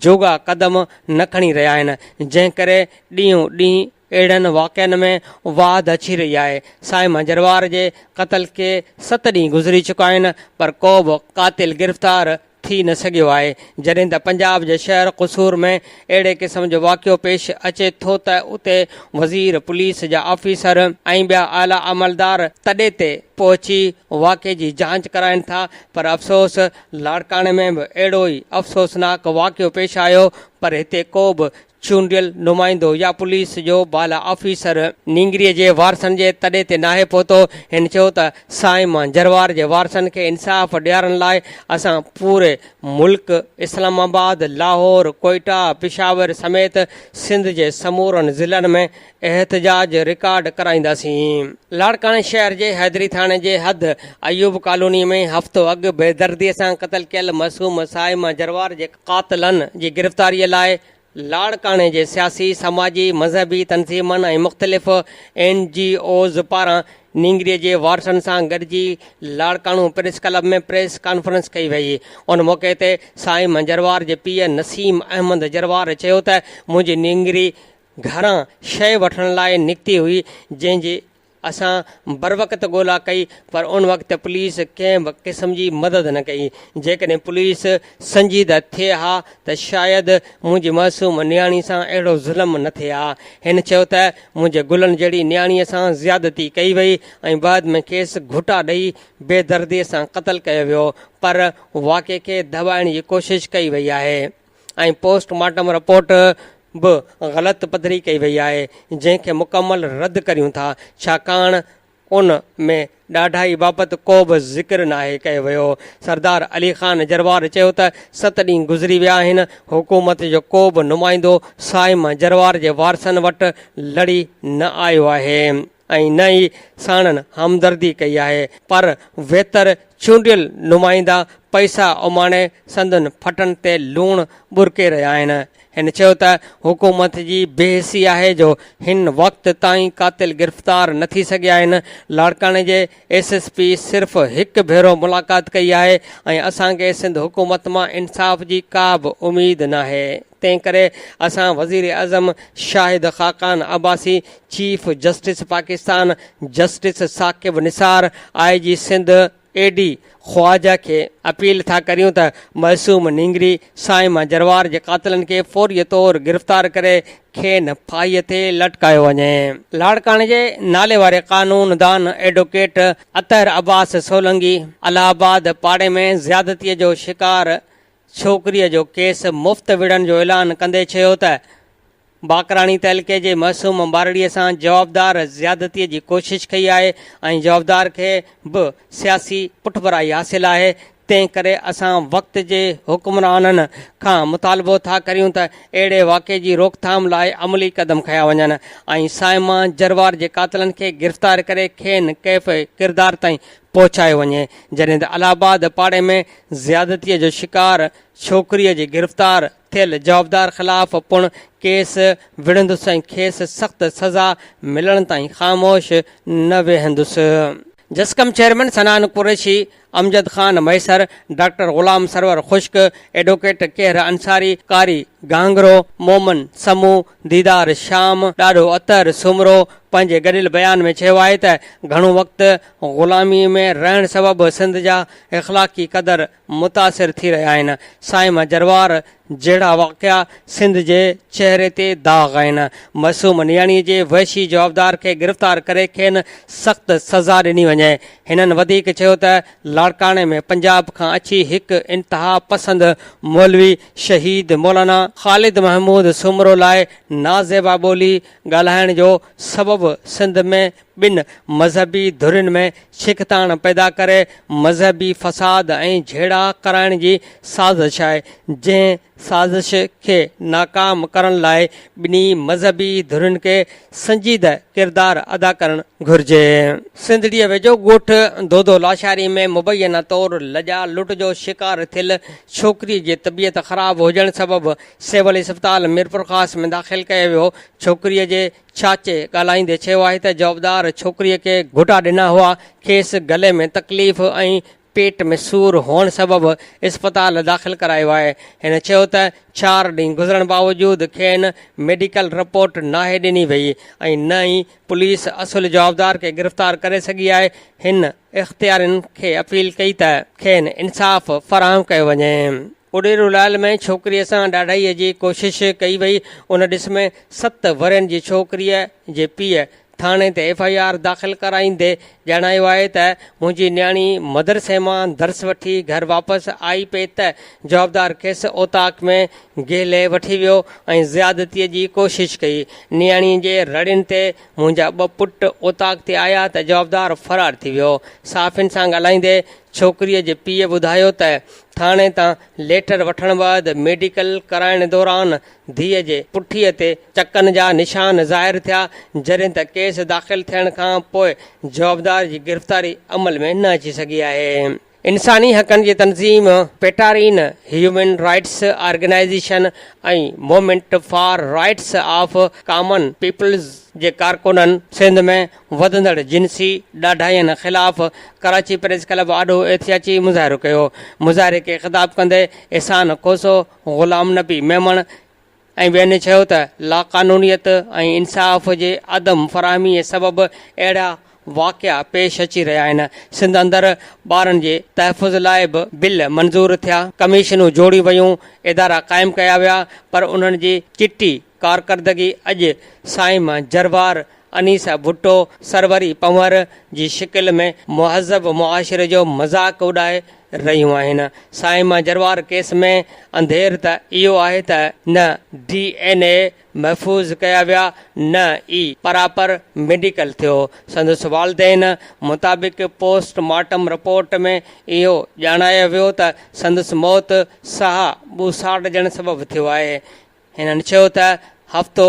جوڳا قدم نه کڻي رهيا آهن، جنهن ڪري ڏينهون ڏينهن اهڙن واقعن ۾ واڌ اچي رهي آهي. صائمه جروار جي قتل کي ست ڏينهن گذري چڪا آهن پر ڪو به قاتل گرفتار ٿي نه سگهيو آهي، جڏهن ته پنجاب جي شهر قصور ۾ اهڙي قسم جو واقعو پيش اچي ٿو ته اتي وزير، پوليس جا آفيسر ۽ ٻيا اعليٰ عملدار تڏي تي پهچي واقعي جي جاچ ڪرائين ٿا پر افسوس لاڙڪاڻي ۾ به اهڙو ئي افسوسناڪ واقعو پيش آيو پر هتي ڪو به چونڊيل نمائندو يا پوليس جو بالا آفيسر نينگريء جي وارثن جي تڏي تي ناهي پهتو. هن چيو ته صائمه جروار جي وارثن کي انصاف ڏيارڻ لاء اسان پوري ملڪ اسلام آباد، لاهور، ڪوئيٽا، پشاور سميت سنڌ جي سمورن ضلعن ۾ احتجاج رڪارڊ ڪرائينداسين. لاڙڪاڻي شهر جي حيدري ٿاڻي جي حد ايوب ڪالوني ۾ هفتو اڳ بيدردي سان قتل ڪيل معصوم صائمه جروار جي قاتلن جي گرفتاري لاء لاڙڪاڻي جي سياسي، سماجي، مذهبي تنظيمن ۽ مختلف اين جي اوز پاران نينگري جي وارثن سان گڏجي Larkana press club ۾ press conference ڪئي وئي. ان موقعي تي صائم جروار جي پيء نسيم احمد جروار چيو ته منهنجي نينگري گهران شيء وٺڻ لاء نڪتي هئي جنهن جي اسان بروقت ڳولا ڪئي پر ان وقت پوليس ڪنهن به قسم جي مدد نه ڪئي، جيڪڏهن پوليس سنجيده ٿئي ها ته شايد منهنجي معصوم نياڻي سان اهڙو ظلم نه ٿئي ها. هن چيو ته منهنجي گلن جهڙي نياڻي سان زيادتي ڪئي وئي ۽ بعد ۾ کيس گهٽا ڏئي بيدردي سان قتل ڪيو ويو پر واقعي کي دٻائڻ جي ڪوشش ڪئي وئي آهي. ۽ پوسٽ مارٽم رپورٽ به غلط پڌري ڪئي وئي آهي جنهن کي مڪمل رد ڪريون ٿا ڇاڪاڻ ان ۾ ڏاڍائي بابت ڪو به ذڪر ناهي ڪيو ويو. سردار علي خان جروار چيو ته ست ڏينهن گذري ويا آهن حڪومت جو ڪو به نمائندو صائمه جروار جي وارثن وٽ لڙي نه آيو آهي. ۽ نه ئي ساڻن همدردي ڪئي آهي پر ويتر چونڊيل نمائندا پئسا اماڻي سندن ڦٽن تي لوڻ ٻرڪي رهيا آهن. هن چيو ته حڪومت جي بي حسي آهي جو هن وقت تائين قاتل گرفتار نه ٿي سگهيا آهن، لاڙڪاڻي جي ايس ايس پي صرف هڪ ڀيرو ملاقات ڪئي آهي ۽ اسان کي سنڌ حڪومت مان انصاف جي ڪا به اميد ناهي تنهن ڪري اسان وزيراعظم Shahid Khaqan Abbasi, chief justice Pakistan justice Saqib Nisar, I G Sindh, A D Khawaja کي اپيل ٿا ڪريون ته معصوم نينگري صائمه جروار جي قاتلن کي فوري طور گرفتار ڪري کين ڦاهيء تي لٽڪايو وڃي. لاڙڪاڻي جي ناليواري قانون دان ايڊووڪيٽ اطهر عباس سولنگي الهه آباد پاڙي ۾ زيادتيء جو شڪار ڇوڪريء جو ڪيس مفت وڙهڻ جو اعلان ڪندي چيو ته باقراڻي تعلقي جي معصوم ٻارڙي سان جوابدار زيادتي جي ڪوشش ڪئي آهي ۽ جوابدار کي به سياسي پٺڀرائي حاصل آهي تنهن ڪري اسان وقت جي حڪمرانن کان مطالبو ٿا ڪريون ته اهڙي واقعي جي روڪٿام لاء عملي قدم کنيا وڃن ۽ صائمه جروار جي قاتلن کي گرفتار ڪري کين ڪيف ڪردار تائين پهچايو وڃي جڏهن ته الهه آباد پاڙي ۾ زيادتي جو شڪار ڇوڪريء جي گرفتار ٿيل جوابدار خلاف پڻ ڪيس وڙهندس ۽ کيس سخت سزا ملڻ تائين خاموش نه ويهندس. جسقم chairman Sanan Qureshi, Amjad Khan Mahesar, doctor Ghulam Sarwar Khushk, advocate Kehar Ansari, Qari Ghanghro, Momin Samoon, Didar Sham, Dado Athar Soomro پنهنجي گڏيل بيان ۾ چيو آهي ته گهڻو وقت غلامي ۾ رهڻ سبب سنڌ جا اخلاقي قدر متاثر ٿي رهيا آهن، صائمه جروار جهڙا واقعا سنڌ جي چهري تي داغ آهن، معصوم نياڻي جي وحشي جوابدار کي گرفتار ڪري کين سخت سزا ڏني وڃي، هنن وڌيڪ چيو ته لاڙڪاڻي ۾ پنجاب کان اچي هڪ انتها پسند مولوي شهيد مولانا خالد محمود سومرو لاء نازيبا ٻولي ڳالهائڻ جو سبب سنڌ ۾ ٻن مذهبي ڌرين ۾ ڇڪتاڻ پيدا ڪري مذهبي فساد ۽ جهيڙا ڪرائڻ جي سازش آهي، جنهن سازش کي ناڪام ڪرڻ لاء ٻنهي مذهبي ڌرين کي سنجيده ڪردار ادا ڪرڻ گهرجي. سنڌڙيء ويجهو ڳوٺ دودو لاشاري ۾ مبينا طور لڄا لٽ جو شڪار ٿيل ڇوڪريء جي طبيعت خراب هجڻ سبب سول اسپتال ميرپورخاص ۾ داخل ڪيو ويو، ڇوڪريء جي چاچي ڳالهائيندي چيو آهي ته جوابدار ڇوڪريء کي گهٽا ڏنا هئا، کيس گلي ۾ تڪليف ۽ پيٽ ۾ سور هئڻ سبب اسپتال داخل ڪرايو آهي. هن چيو ته چار ڏينهن گذرڻ باوجود کين ميڊيڪل رپورٽ ناهي ڏني وئي ۽ نه ئي پوليس اصل جوابدار کي گرفتار ڪري سگهي آهي. هن اختيارين کي اپيل ڪئي ته کين انصاف فراهم ڪيو وڃي. اڏيرو لعل ۾ ڇوڪريء سان ڏاڍائيء جي ڪوشش ڪئي وئي، ان ڏس ۾ ست ورهين جي ڇوڪريء جي پيء ٿاڻي تي ايف I R داخل ڪرائيندي ڄاڻايو آهي ته منهنجي نياڻي مدرسي مان درس وٺي گهر واپس آئي پئي ته جوابدار کيس اوطاق ۾ گهلي وٺي ويو ۽ زيادتيء جي ڪوشش ڪئي، نياڻيء جي رڙين تي منهنجا ٻه پٽ اوطاق تي آيا ته جوابدار فرار ٿي ويو. صحافين سان ڳالهائيندي ڇوڪريء جي پيء ٻڌايو ته ٿاڻي تان ليٽر وٺڻ بعد ميڊيڪل ڪرائڻ دوران ڌيء جي پٺيء تي چڪن جا نشان ظاهر ٿيا، جڏهن ته ڪيس داخل ٿيڻ کان پوء جوابدار جي گرفتاري عمل ۾ نه اچي سگهي آهي. انساني حقن جي تنظيم پيٽارين human rights organisation ۽ movement for rights of common peoples جي ڪارڪنن سنڌ ۾ وڌندڙ جنسي ڏاڍاين خلاف ڪراچي پريس ڪلب آڏو احتجاجي مظاهرو ڪيو. مظاهري کي خطاب ڪندي احسان کوسو، غلام نبي ميمڻ ۽ ٻين چيو ته لاقانونيت ۽ انصاف جي عدم فراهمي سبب اهڙا واقعا پيش اچي رهيا آهن، سنڌ اندر ٻارن جي تحفظ لاء به بل منظور ٿيا، ڪميشنون جوڙيون ويون، ادارا قائم ڪيا ويا پر انهن جي چٽي ڪارڪردگي اڄ صائمه جروار، انيسه ڀٽو، سروري پنهور جي شڪل ۾ مهذب معاشري جو مذاق اڏائي رهيون آهن. صائمه جروار ڪيس ۾ انڌير ته اهو آهي ته نه ڊي اين اي محفوظ ڪيا ويا نه ئي پراپر ميڊيڪل ٿيو. سندس والدين مطابق پوسٽ مارٽم رپورٽ ۾ اهو ڄاڻايو ويو ته سندس موت ساهه ٻوساٽجڻ سبب ٿيو آهي. هنن چيو ته هفتو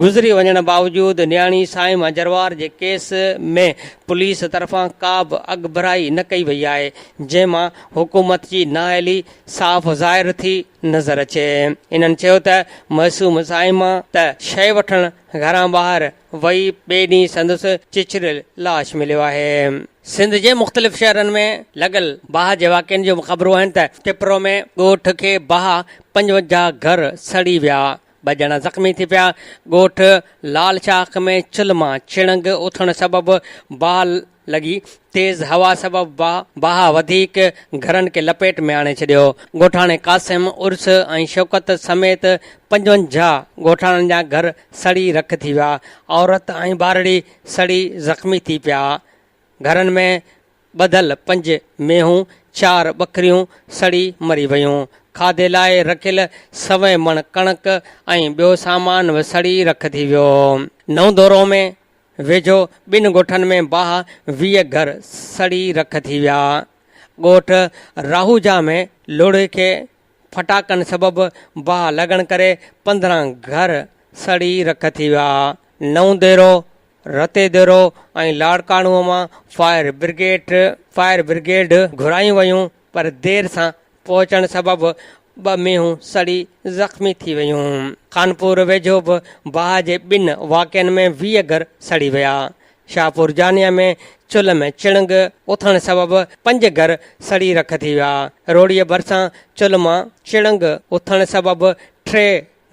گذري وڃڻ باوجود نياڻي صائمه جروار جي ڪيس ۾ پوليس طرفان ڪا به اڳڀرائي نه ڪئي وئي آهي، جنهن مان حڪومت جي نااهلي صاف ظاهر ٿي نظر اچي. هنن چيو ته معصوم صائمه ته شيء وٺڻ گهران ٻاهر وئي ٻئي ڏينهن سندس چچريل لاش مليو آهي. سنڌ جي مختلف شهرن ۾ لڳل باهه جي واقعن جون خبرون آهن ته کپرو ۾ ڳوٺ کي باهه 55 گهر سڙي ويا، ٻه ڄڻا زخمي ٿي پيا، ڳوٺ لال شاخ ۾ چلهه مان چڻنگ اٿڻ سبب باهه لڳي، تيز هوا سبب باهه وڌيڪ گهرن کي لپيٽ ۾ آڻي ڇڏيو، ڳوٺاڻي قاسم، عرس ۽ شوڪت سميت 55 ڳوٺاڻن جا گهر سڙي رک ٿي ويا، عورت ۽ ٻارڙي سڙي زخمي ٿي پيا، گهرن ۾ ٻڌل پنج مينهون، چار ٻڪريون سڙي مري ويون، کاڌي لاء رکيل سوين مڻ ڪڻڪ ۽ ٻيو سامان به سڙي رک ٿي ويو. نئون دورو ۾ ويجهو ٻن ڳوٺن ۾ باهه 20 گهر سڙي رک ٿي ويا. ڳوٺ راهوجا ۾ لوڙهي کي ڦٽاڪن سبب باهه لڳڻ ڪري 15 گهر سڙي رک ٿي ويا. نئون ديرو، رتي ديرو ۽ لاڙڪاڻو مان فائر برگيڊ فائر برگيڊ گهرايون ويون پر دير سان پهچڻ سبب ٻه مينهون سڙي زخمي ٿي ويون. خانپور ويجهو به باهه جي ٻن واقعن ۾ 20 گهر سڙي ويا. شاهپور جانيا ۾ چلهه ۾ چڻنگ اٿڻ سبب پنج گهر سڙي رک ٿي ويا. روهڙيء ڀرسان چلهه مان چڻنگ اٿڻ سبب ٽي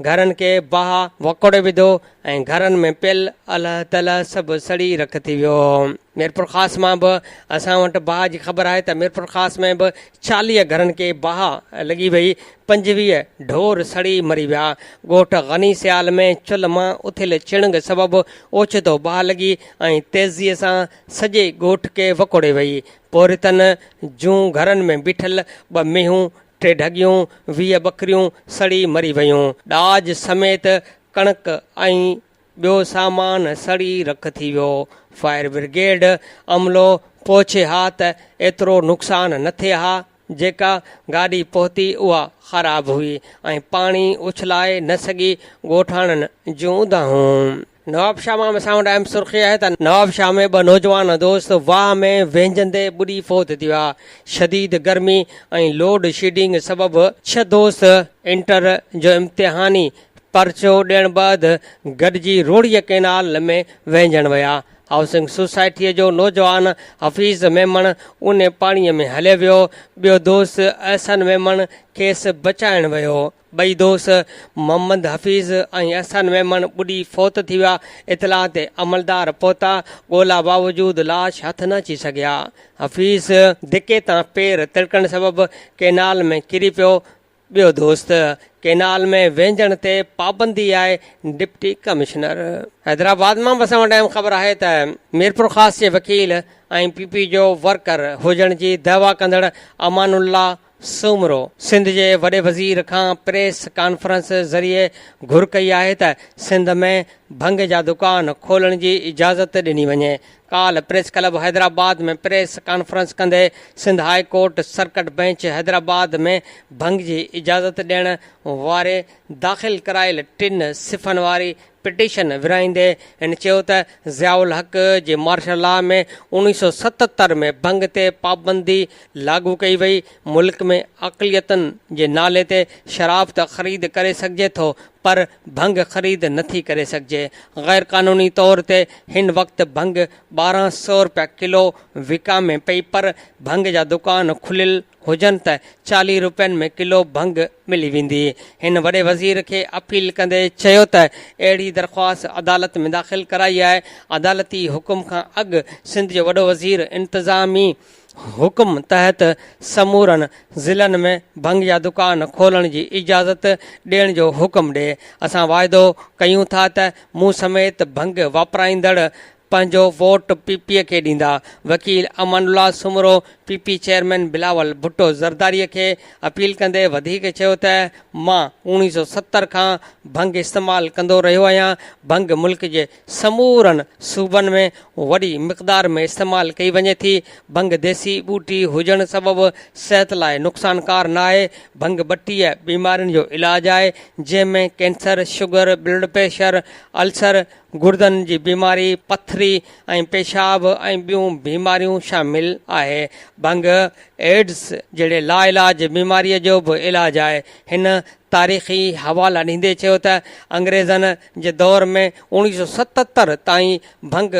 گهرن کي باهه وڪوڙي وڌو ۽ گهرن ۾ پيل الهه تلهه سڀ سڙي رک ٿي ويو. ميرپورخاص مان به اسان وٽ باهه جي خبر آهي ته ميرپورخاص ۾ به 40 گهرن کي باهه لڳي وئي، 25 ڍور سڙي مري ويا. ڳوٺ غني سيال ۾ چلهه مان اٿيل چڻنگ سبب اوچتو باهه لڳي ۽ تيزيء سان سڄي ڳوٺ کي وڪوڙي وئي. پورهيتن جون گهرن ۾ بيٺل ٻه مينهون، ٽي ڍڳيون، 20 ٻڪريون سڙي مري ويون. ڏاج سميت ڪڻڪ ۽ ٻيو سامان سڙي رک ٿي ويو. فائر برگيڊ عملو پهچي ها ته ايترو نقصان نه ٿئي ها. جيڪا گاڏي پهتي اها خراب هئي ۽ پاڻي اڇلائي نه سگهي ڳوٺاڻن جون دانهون. نوابشاهه مان اسان وٽ اهم سرخي آهي ته نوابشاهه ۾ ٻه نوجوان دوست واهه ۾ وهنجندي ٻڏي فوت ٿي ويا، شديد گرمي ۽ لوڊ شيڊنگ سبب ڇهه دوست انٽر جو امتحاني پرچو ڏيڻ بعد گڏجي روهڙي ڪئنال ۾ وهنجڻ ويا، هائوسنگ سوسائٽيء جو نوجوان حفيظ ميمڻ اونهي پاڻيء ۾ هليو ويو، ٻيو دوست احسن ميمڻ کيس بچائڻ ويو. ٻئي دوست محمد حفيظ ۽ احسن ميمڻ ٻڏي فوت ٿي ويا، اطلاع تي عملدار پهتا، ڳولا باوجود لاش هٿ نه اچي سگهيا. حفيظ ڌڪي تان پير تڙڪڻ سبب ڪئنال ۾ ڪري پيو، ٻيو دوست ڪئنال ۾ وهنجڻ تي پابندي آهي، ڊپٽي ڪمشنر. حيدرآباد مان به اسان وٽ اهم خبر آهي ته ميرپورخاص جي وڪيل ۽ پي پي جو ورڪر هجڻ جي دعويٰ ڪندڙ امان الله سومرو سنڌ جي وڏي وزير کان پريس ڪانفرنس ذريعي گهر ڪئي آهي ته سنڌ ۾ ڀنگ جا دڪان کولڻ جي اجازت ڏني وڃي. ڪالهه press club Hyderabad ۾ press conference ڪندي Sindh high court circuit bench Hyderabad ۾ ڀنگ جي اجازت ڏيڻ واري داخل ڪرايل ٽن صفحن واري پٽيشن ورهائيندي هن چيو ته ضياء الحق جي مارشل لا ۾ 1977 ۾ ڀنگ تي پابندي لاڳو ڪئي وئي، ملڪ ۾ اقليتن جي نالي تي شراب ته خريد ڪري سگهجي ٿو پر ڀنگ خريد نٿي ڪري سگهجي، غير قانوني طور تي هن وقت ڀنگ 1200 رپيا ڪلو وڪامي پئي پر ڀنگ جا دڪان کليل هجن ته 40 رپين ۾ ڪلو ڀنگ ملي ويندي. هن وڏي وزير کي اپيل ڪندي چيو ته اهڙي درخواست عدالت ۾ داخل ڪرائي آهي، عدالتي حڪم کان اڳ سنڌ جو وڏو وزير انتظامي حڪم تحت سمورن ضلعن ۾ ڀنگ جا دڪان کولڻ جي اجازت ڏيڻ جو حڪم ڏي، اسان واعدو ڪيون ٿا ته مون سميت ڀنگ واپرائيندڙ پنهنجو ووٽ پي پي کي ڏيندا. وڪيل Amanullah Soomro P P chairman Bilawal Bhutto Zardari کي اپيل ڪندي وڌيڪ چيو ته مان 1970 کان ڀنگ استعمال ڪندو رهيو آهيان، ڀنگ ملڪ جي سمورن صوبن ۾ وڏي مقدار ۾ استعمال ڪئي وڃي ٿي، ڀنگ ديسي ٻوٽي هجڻ سبب صحت لاء نقصانڪار نه آهي، ڀنگ 32 بيمارين جو علاج آهي، جنهن ۾ cancer, sugar, blood pressure, ulcer, گردن جي بيماري، پٿري ۽ پيشاب ۽ ٻيون بيماريون شامل آهي. ڀنگ ايڊز جهڙي لاعلاج بيماريء جو به علاج آهي. هن تاريخي حوالا ڏيندي چيو ته انگريزن جي دور ۾ 1977 تائين ڀنگ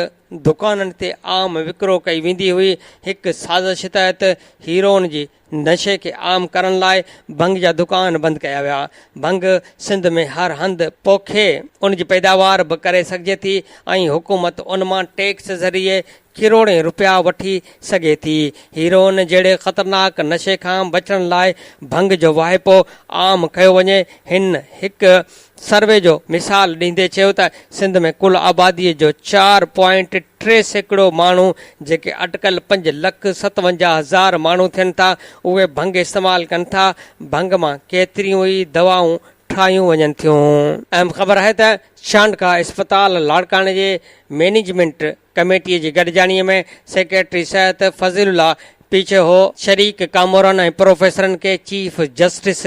دڪانن تي عام وڪرو ڪئي ويندي هئي. هڪ سازش تحت هيروئن جي نشي کي عام ڪرڻ لاء ڀنگ جا دڪان بند ڪيا ويا. ڀنگ سنڌ ۾ هر هنڌ پوکي ان جي پيداوار به ڪري سگهجي ٿي ۽ حڪومت ان مان ٽيڪس ذريعي ڪروڙين رپيا وٺي سگهي ٿي. هيروئن جهڙي خطرناڪ نشي کان بچڻ لاء ڀنگ جو واهپو عام ڪيو وڃي. هن هڪ سروي جو مثال ڏيندي چيو ته سنڌ ۾ ڪل آبادي جو چار پوائنٽ 3% ماڻهو جيڪي اٽڪل 5,57,000 ماڻهو ٿين ٿا اهي ڀنگ استعمال ڪن ٿا، ڀنگ مان ڪيتريون ئي دوائون ٺاهيون وڃن ٿيون. اهم خبر آهي ته چانڊڪا اسپتال لاڙڪاڻي جي مئنيجمينٽ ڪميٽي جي گڏجاڻي ۾ سيڪريٽري صحت فضل الله پيچوهو شريڪ ڪامورن ۽ پروفيسرن کي چيف جسٽس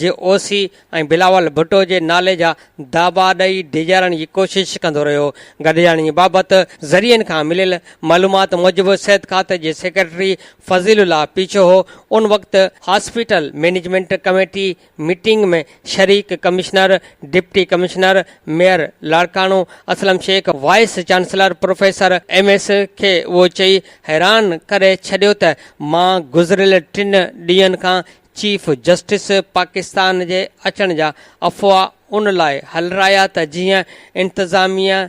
جي او سي ۽ بلاول ڀٽو جي نالي جا داٻا ڏئي ڊيڄارڻ جي ڪوشش ڪندو رهيو. گڏجاڻي بابت ذريعن کان مليل معلومات موجب صحت کاتي جي سيڪريٽري فضيل الله پيچوهو ان وقت هاسپيٽل مئنيجمينٽ ڪميٽي ميٽنگ ۾ شريڪ commissioner, deputy commissioner, mayor Larkana Aslam Shaikh, vice chancellor professor M S کي اهو چئي حيران ڪري ڇڏيو ته مان گذريل ٽن ڏينهن کان چيف جسٽس پاڪستان جي اچڻ جا افواهه ان لاء هلرايا ته جيئن انتظاميه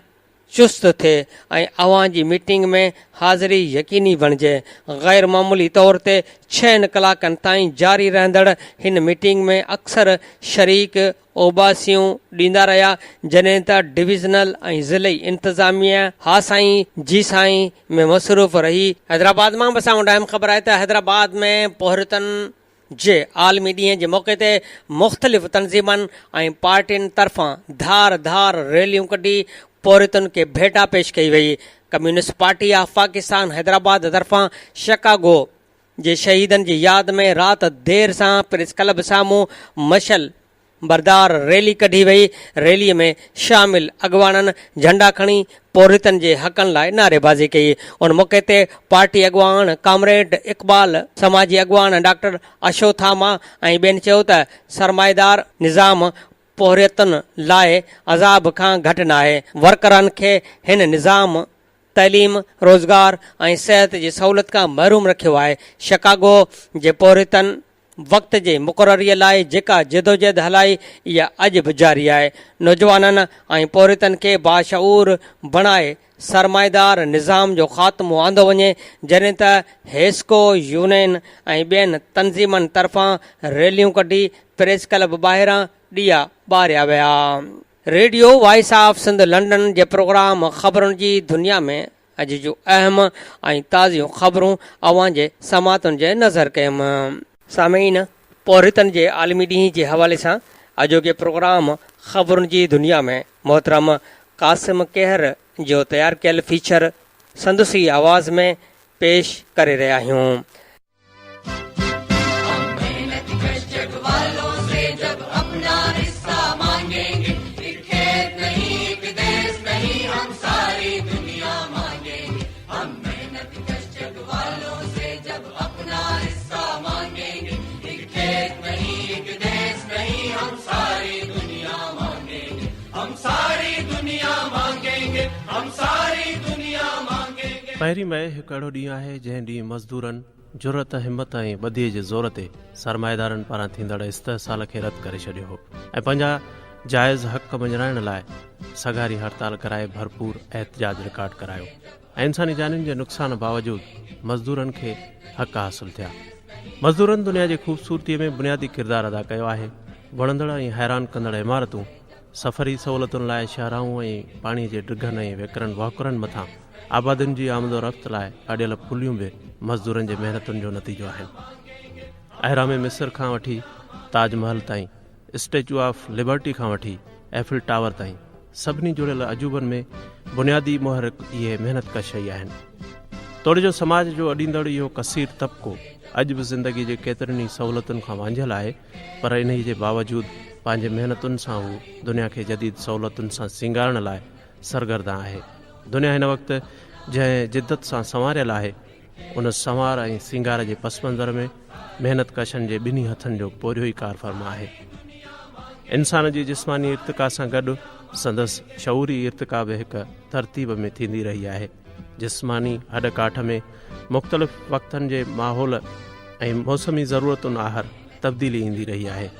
چست ٿئي ۽ اوهان جي ميٽنگ ۾ حاضري يقيني بڻجي. غير معمولي طور تي ڇهن ڪلاڪن تائين جاري رهندڙ هن ميٽنگ ۾ اڪثر شريڪ اوٻاسيون ڏيندا رهيا جڏهن ته ڊويزنل ۽ ضلعي انتظاميه ها سائين جي سائين ۾ مصروف رهي. حيدرآباد مان به اسان وٽ اهم خبر آهي ته حيدرآباد ۾ پورهيتن جي عالمي ڏينهن جي موقعي تي مختلف تنظيمن ۽ پارٽين طرفان ڌار ڌار ريليون ڪڍي پورهيتن کي ڀيٽا پيش ڪئي وئي. Communist party of Pakistan Hyderabad طرفان شڪاگو جي شهيدن جي ياد ۾ رات دير سان پريس ڪلب سامهون مشعل بردار ريلي ڪڍي وئي، ريلي ۾ شامل اڳواڻن جهنڊا کڻي پورهيتن جي حقن لاء نعريبازي ڪئي، ان موقعي تي پارٽي اڳواڻ ڪامريڊ اقبال، سماجي اڳواڻ ڊاڪٽر اشوٿاما ۽ ٻين چيو ته سرمائيدار نظام پورهيتن لاء عذاب کان گهٽ ناهي، ورڪرن کي هن نظام تعليم، روزگار ۽ صحت جي سهولت کان محروم رکيو آهي، شڪاگو جي پورهيتن وقت جي مقرريء لاء جيڪا جدوجهد هلائي اها اڄ به جاري آهي. نوجوانن ۽ پورهيتن کي باشعور بڻائي سرمائيدار نظام جو خاتمو آندو وڃي، جڏهن ته حيسڪو يونين ۽ ٻين تنظيمن طرفان ريليون ڪڍي پريس ڪلب ٻاهران ڏيئا ٻاريا ويا. Radio voice of Sindh London جي پروگرام خبرن جي دنيا ۾ اڄ جون اهم ۽ تازيون خبرون اوهان جي سماعتن جي نظر ڪيم. سامعين! پورهيتن جي عالمي ڏينهن جي حوالي سان اڄوڪي پروگرام خبرن جي دنيا ۾ محترم قاسم ڪيهر جو تيار ڪيل فيچر سندس ئي آواز ۾ پيش ڪري رهيا آهيون. پهرين مئي هڪ اهڙو ڏينهن آهي جنهن ڏينهن مزدورن جرئت، همت ۽ ٻڌيء جي زور تي سرمائيدارن پاران ٿيندڙ استحصال کي رد ڪري ڇڏيو هو ۽ پنهنجا جائز حق مڃرائڻ لاء سگهاري هڙتال ڪرائي ڀرپور احتجاج رڪارڊ ڪرايو. ۽ انساني جانين جي نقصان باوجود مزدورن کي حق حاصل ٿيا. مزدورن دنيا جي خوبصورتي ۾ بنيادي ڪردار ادا ڪيو آهي. وڻندڙ ۽ حيران ڪندڙ عمارتون، سفري سهولتن لاء شاهراهون ۽ پاڻي جي ڊگهن ۽ ويڪرن وهڪرن مٿان آبادين جي آمد و رفت لاء اڏيل پليون به مزدورن جي محنتن جو نتيجو آهن. اهرام مصر کان وٺي تاج محل تائين، اسٽيچو آف لبرٽي کان وٺي ايفل ٽاور تائين سڀني جڙيل عجوبن ۾ بنيادي محرڪ اهي محنت ڪش ئي آهن. توڙي جو سماج جو اڏيندڙ اهو ڪثير طبقو اڄ به زندگي جي ڪيترين ئي سهولتن کان وانجهيل آهي پر انهي جي باوجود پنهنجي محنتن سان هو دنيا کي جديد سهولتن سان سينگارڻ لاء سرگردان آهي. دنيا هن وقت جنهن جدت سان سنواريل آهي ان سنوار ۽ سينگار جي پس منظر ۾ محنت ڪشن جي ٻنهي هٿن جو پورهيو ئي ڪارفرما آهي. انسان جي جسماني ارتقا سان گڏ سندس شعوري ارتقا به هڪ ترتيب ۾ ٿيندي رهي آهي. جسماني هڏ ڪاٺ ۾ مختلف وقتن جي ماحول ۽ موسمي ضرورتن آهر تبديلي ايندي رهي آهي.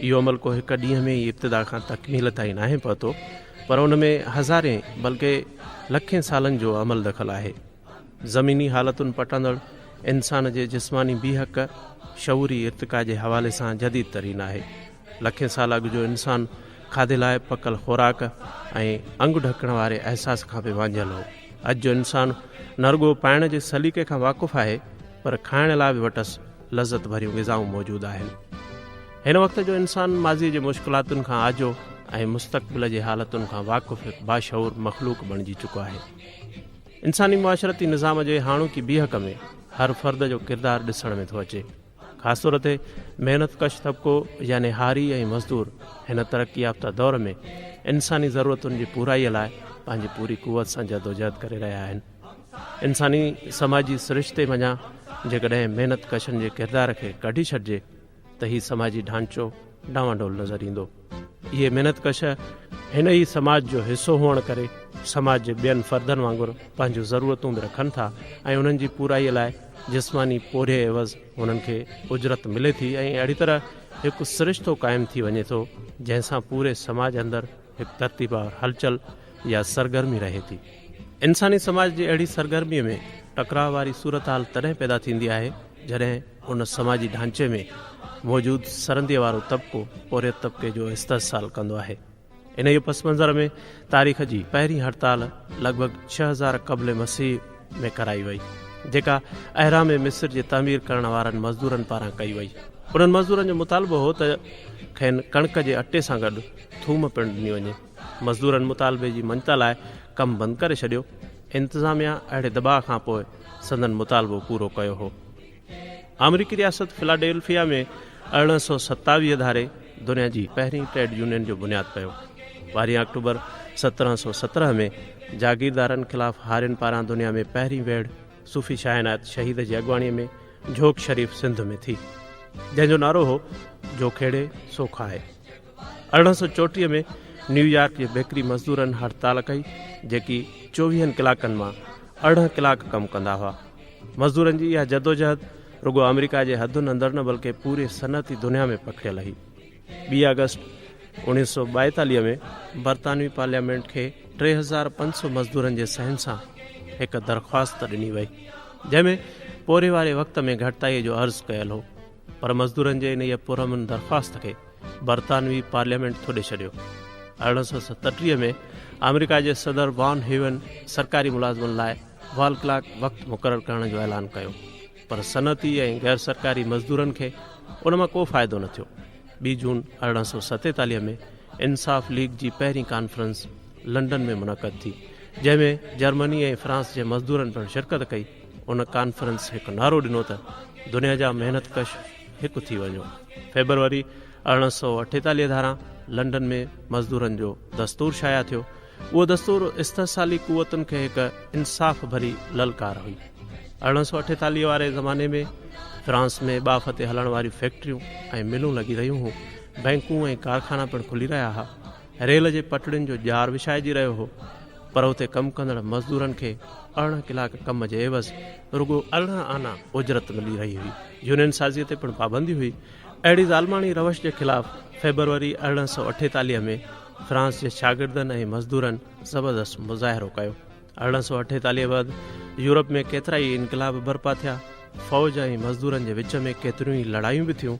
اهو عمل ڪو هڪ ڏينهن ۾ ئي ابتدا کان تڪميل تائين ناهي پهتو پر ان ۾ هزارين بلڪه لکين سالن جو عمل دخل آهي. زميني حالتن پٽاندڙ انسان جي جسماني بيهڪ شعوري ارتقا جي حوالي سان جديد ترين آهي. لکين سال اڳ جو انسان کاڌي لاء پڪل خوراڪ ۽ انگ ڍڪڻ واري احساس کان به وانجهيل هو. اڄ جو انسان نه رڳو پائڻ جي سليقي کان واقف آهي پر کائڻ لاء به وٽس لذت ڀريون غذائون موجود آهن. هن وقت جو انسان ماضيء جي مشڪلاتن کان آجو ۽ مستقبل جي حالتن کان واقف هڪ باشعور مخلوق بڻجي چڪو آهي. انساني معاشرتي نظام جي هاڻوڪي بيهڪ ۾ هر فرد جو ڪردار ڏسڻ ۾ ٿو اچي. خاص طور تي محنت ڪش طبقو يعني هاري ۽ مزدور هن ترقي يافته دور ۾ انساني ضرورتن جي پورائي لاء پنهنجي پوري قوت سان جدوجهد ڪري رهيا آهن. انساني سماجي سرشتي منجهان جيڪڏهن محنت ڪشن جي ڪردار کي ڪڍي ڇڏجي ته هي سماجي ڍانچو ڊانواڊول نظر ايندو. اهي محنت ڪش هن ئي سماج جو حصو هئڻ ڪري سماج جي ٻين فردن وانگر پنهنجون ضرورتون به رکن ٿا ۽ انهن جي پورائي لاء جسماني پورهيي عيوض هنن کي اجرت ملي ٿي ۽ اهڙي طرح هڪ سرشتو قائم ٿي وڃي ٿو جنهن سان پوري سماج اندر هڪ ترتيبوار هلچل يا سرگرمي رهي ٿي. انساني سماج جي اهڙي سرگرميء ۾ ٽڪراء واري صورتحال تڏهن پيدا ٿيندي آهي جڏهن ان سماجي ڍانچي ۾ موجود سرنديء وارو طبقو پورهيت طبقي جو استحصال ڪندو آهي. انهيء پس منظر ۾ تاريخ جي پهرين هڙتال لڳ ڀڳ 6000 قبل مسيح ۾ ڪرائي وئي، جيڪا اهرام مصر جي تعمير ڪرڻ وارن مزدورن پاران ڪئي وئي. انهن مزدورن جو مطالبو هو ته کين ڪڻڪ جي اٽي سان گڏ ٿوم پڻ ڏني وڃي. مزدورن مطالبي جي مڃتا لاء ڪم بند ڪري ڇڏيو. انتظاميا اهڙي دٻاء کان پوء سندن مطالبو پورو ڪيو هو. آمريڪي رياست فلاڊيلفيا ۾ 1827 ڌاري دنيا جي پهرين ٽريڊ يونين جو بنياد پيو. ٻارهين آڪٽوبر 1717 ۾ جاگيردارن خلاف هارين پاران دنيا ۾ پهرين ويڙهه صوفي شاهه عنايت شهيد جي اڳواڻي ۾ جهوڪ شريف سنڌ ۾ ٿي، جنهن جو نعرو هو، جو کيڙي سو کائي. 1834 ۾ نيويارڪ جي بيڪري مزدورن هڙتال ڪئي، جيڪي چوويهن ڪلاڪن مان 18 ڪلاڪ ڪم ڪندا هئا. مزدورن جي اها جدوجهد رڳو آمريڪا جي حدن اندر نه بلڪه پوري صنعتي دنيا ۾ پکڙيل هئي. ٻي آگسٽ 1942 ۾ برطانوي پارليامينٽ کي 3500 مزدورن جي صحين سان هڪ درخواست ڏني وئي، جنهن ۾ پورهيي واري وقت ۾ گهٽتائي جو عرض ڪيل هو، پر مزدورن جي انهيء پرامن درخواست کي برطانوي پارليامينٽ ٿڏي ڇڏيو. 1837 ۾ آمريڪا جي صدر وان هيون سرڪاري ملازمن لاء وال ڪلاڪ وقت مقرر ڪرڻ جو اعلان ڪيو، پر صنعتي ۽ غير سرڪاري مزدورن کي ان مان ڪو فائدو نه ٿيو. ٻي جون 1847 ۾ انصاف ليگ جي پهرين ڪانفرنس لنڊن ۾ منعقد ٿي، جنهن ۾ جرمني ۽ فرانس جي مزدورن پڻ شرڪت ڪئي. ان ڪانفرنس هڪ نعرو ڏنو ته دنيا جا محنت ڪش هڪ ٿي وڃو. فيبروري 1848 ڌاران لنڊن ۾ مزدورن جو دستور شايع ٿيو. اهو دستور استحصالي قوتن کي هڪ انصاف ڀري للڪار هئي. 1848 واري زماني ۾ فرانس ۾ ٻاڦ تي هلڻ واريون فيڪٽريون ۽ ملون لڳي رهيون هيون. بئنڪون ۽ ڪارخانا پڻ کلي رهيا ها. ريل جي پٽڙين جو ڄار وڇائجي رهيو هو، پر اتي ڪم ڪندڙ مزدورن کي 18 ڪلاڪ ڪم جي عيوض رڳو 18 آنا اجرت ملي رهي هئي. يونين سازيء تي پڻ پابندي هئي. اهڙي ظالماڻي روش جي خلاف فيبروري 1848 ۾ فرانس جي شاگردن ۽ مزدورن زبردست مظاهرو ڪيو. 1848 بعد يورپ ۾ ڪيترائي انقلاب برپا ٿيا. فوج ۽ مزدورن جي وچ ۾ ڪيتريون ئي لڙايون به ٿيون.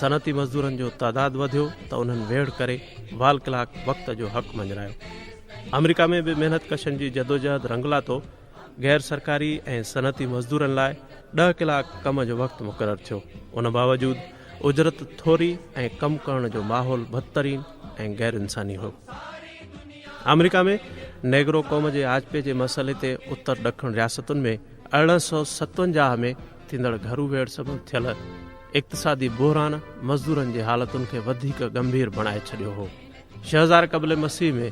صنعتي مزدورن جو تعداد وڌيو ته انهن ويڙهه ڪري وال ڪلاڪ وقت جو حق مڃرايو. آمريڪا ۾ به محنت ڪشن جي جدوجهد رنگ لاتو. غير سرڪاري ۽ صنعتي مزدورن لاء ڏهه ڪلاڪ ڪم جو وقت مقرر ٿيو. ان باوجود اجرت ٿوري ۽ ڪم ڪرڻ جو ماحول بدترين ۽ غير انساني هو. آمريڪا ۾ نيگرو قوم جي آجپي جي مسئلي تي اتر ڏکڻ رياستن ۾ 1857 ۾ ٿيندڙ گهرو ويڙهه سبب ٿيل اقتصادي بحران مزدورن جي حالتن کي وڌيڪ ڳنڀير بڻائي ڇڏيو هو. 6000 قبل مسيح ۾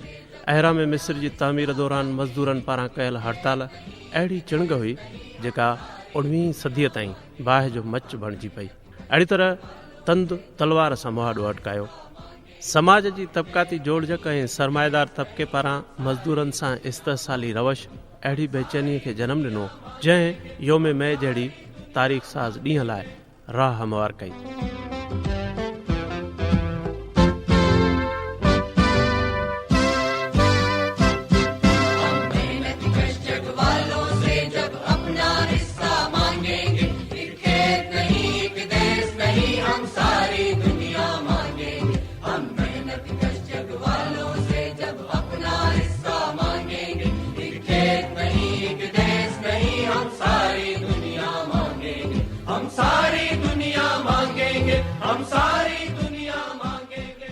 اهرام مصر جي تعمير دوران مزدورن پاران ڪيل هڙتال اهڙي چڻگ هئي، جيڪا اڻويهين صديء تائين باهه جو مچ بڻجي پئي. اهڙي طرح تند تلوار سان مهاڏو اٽڪايو. سماج جي طبقاتي جوڙجڪ ۽ سرمائيدار طبقي پاران مزدورن سان استحصالي روش اهڙي بيچينيء کي جنم ڏنو، جنهن يوم مئي جهڙي تاريخ ساز ڏينهن لاء راهه هموار ڪئي.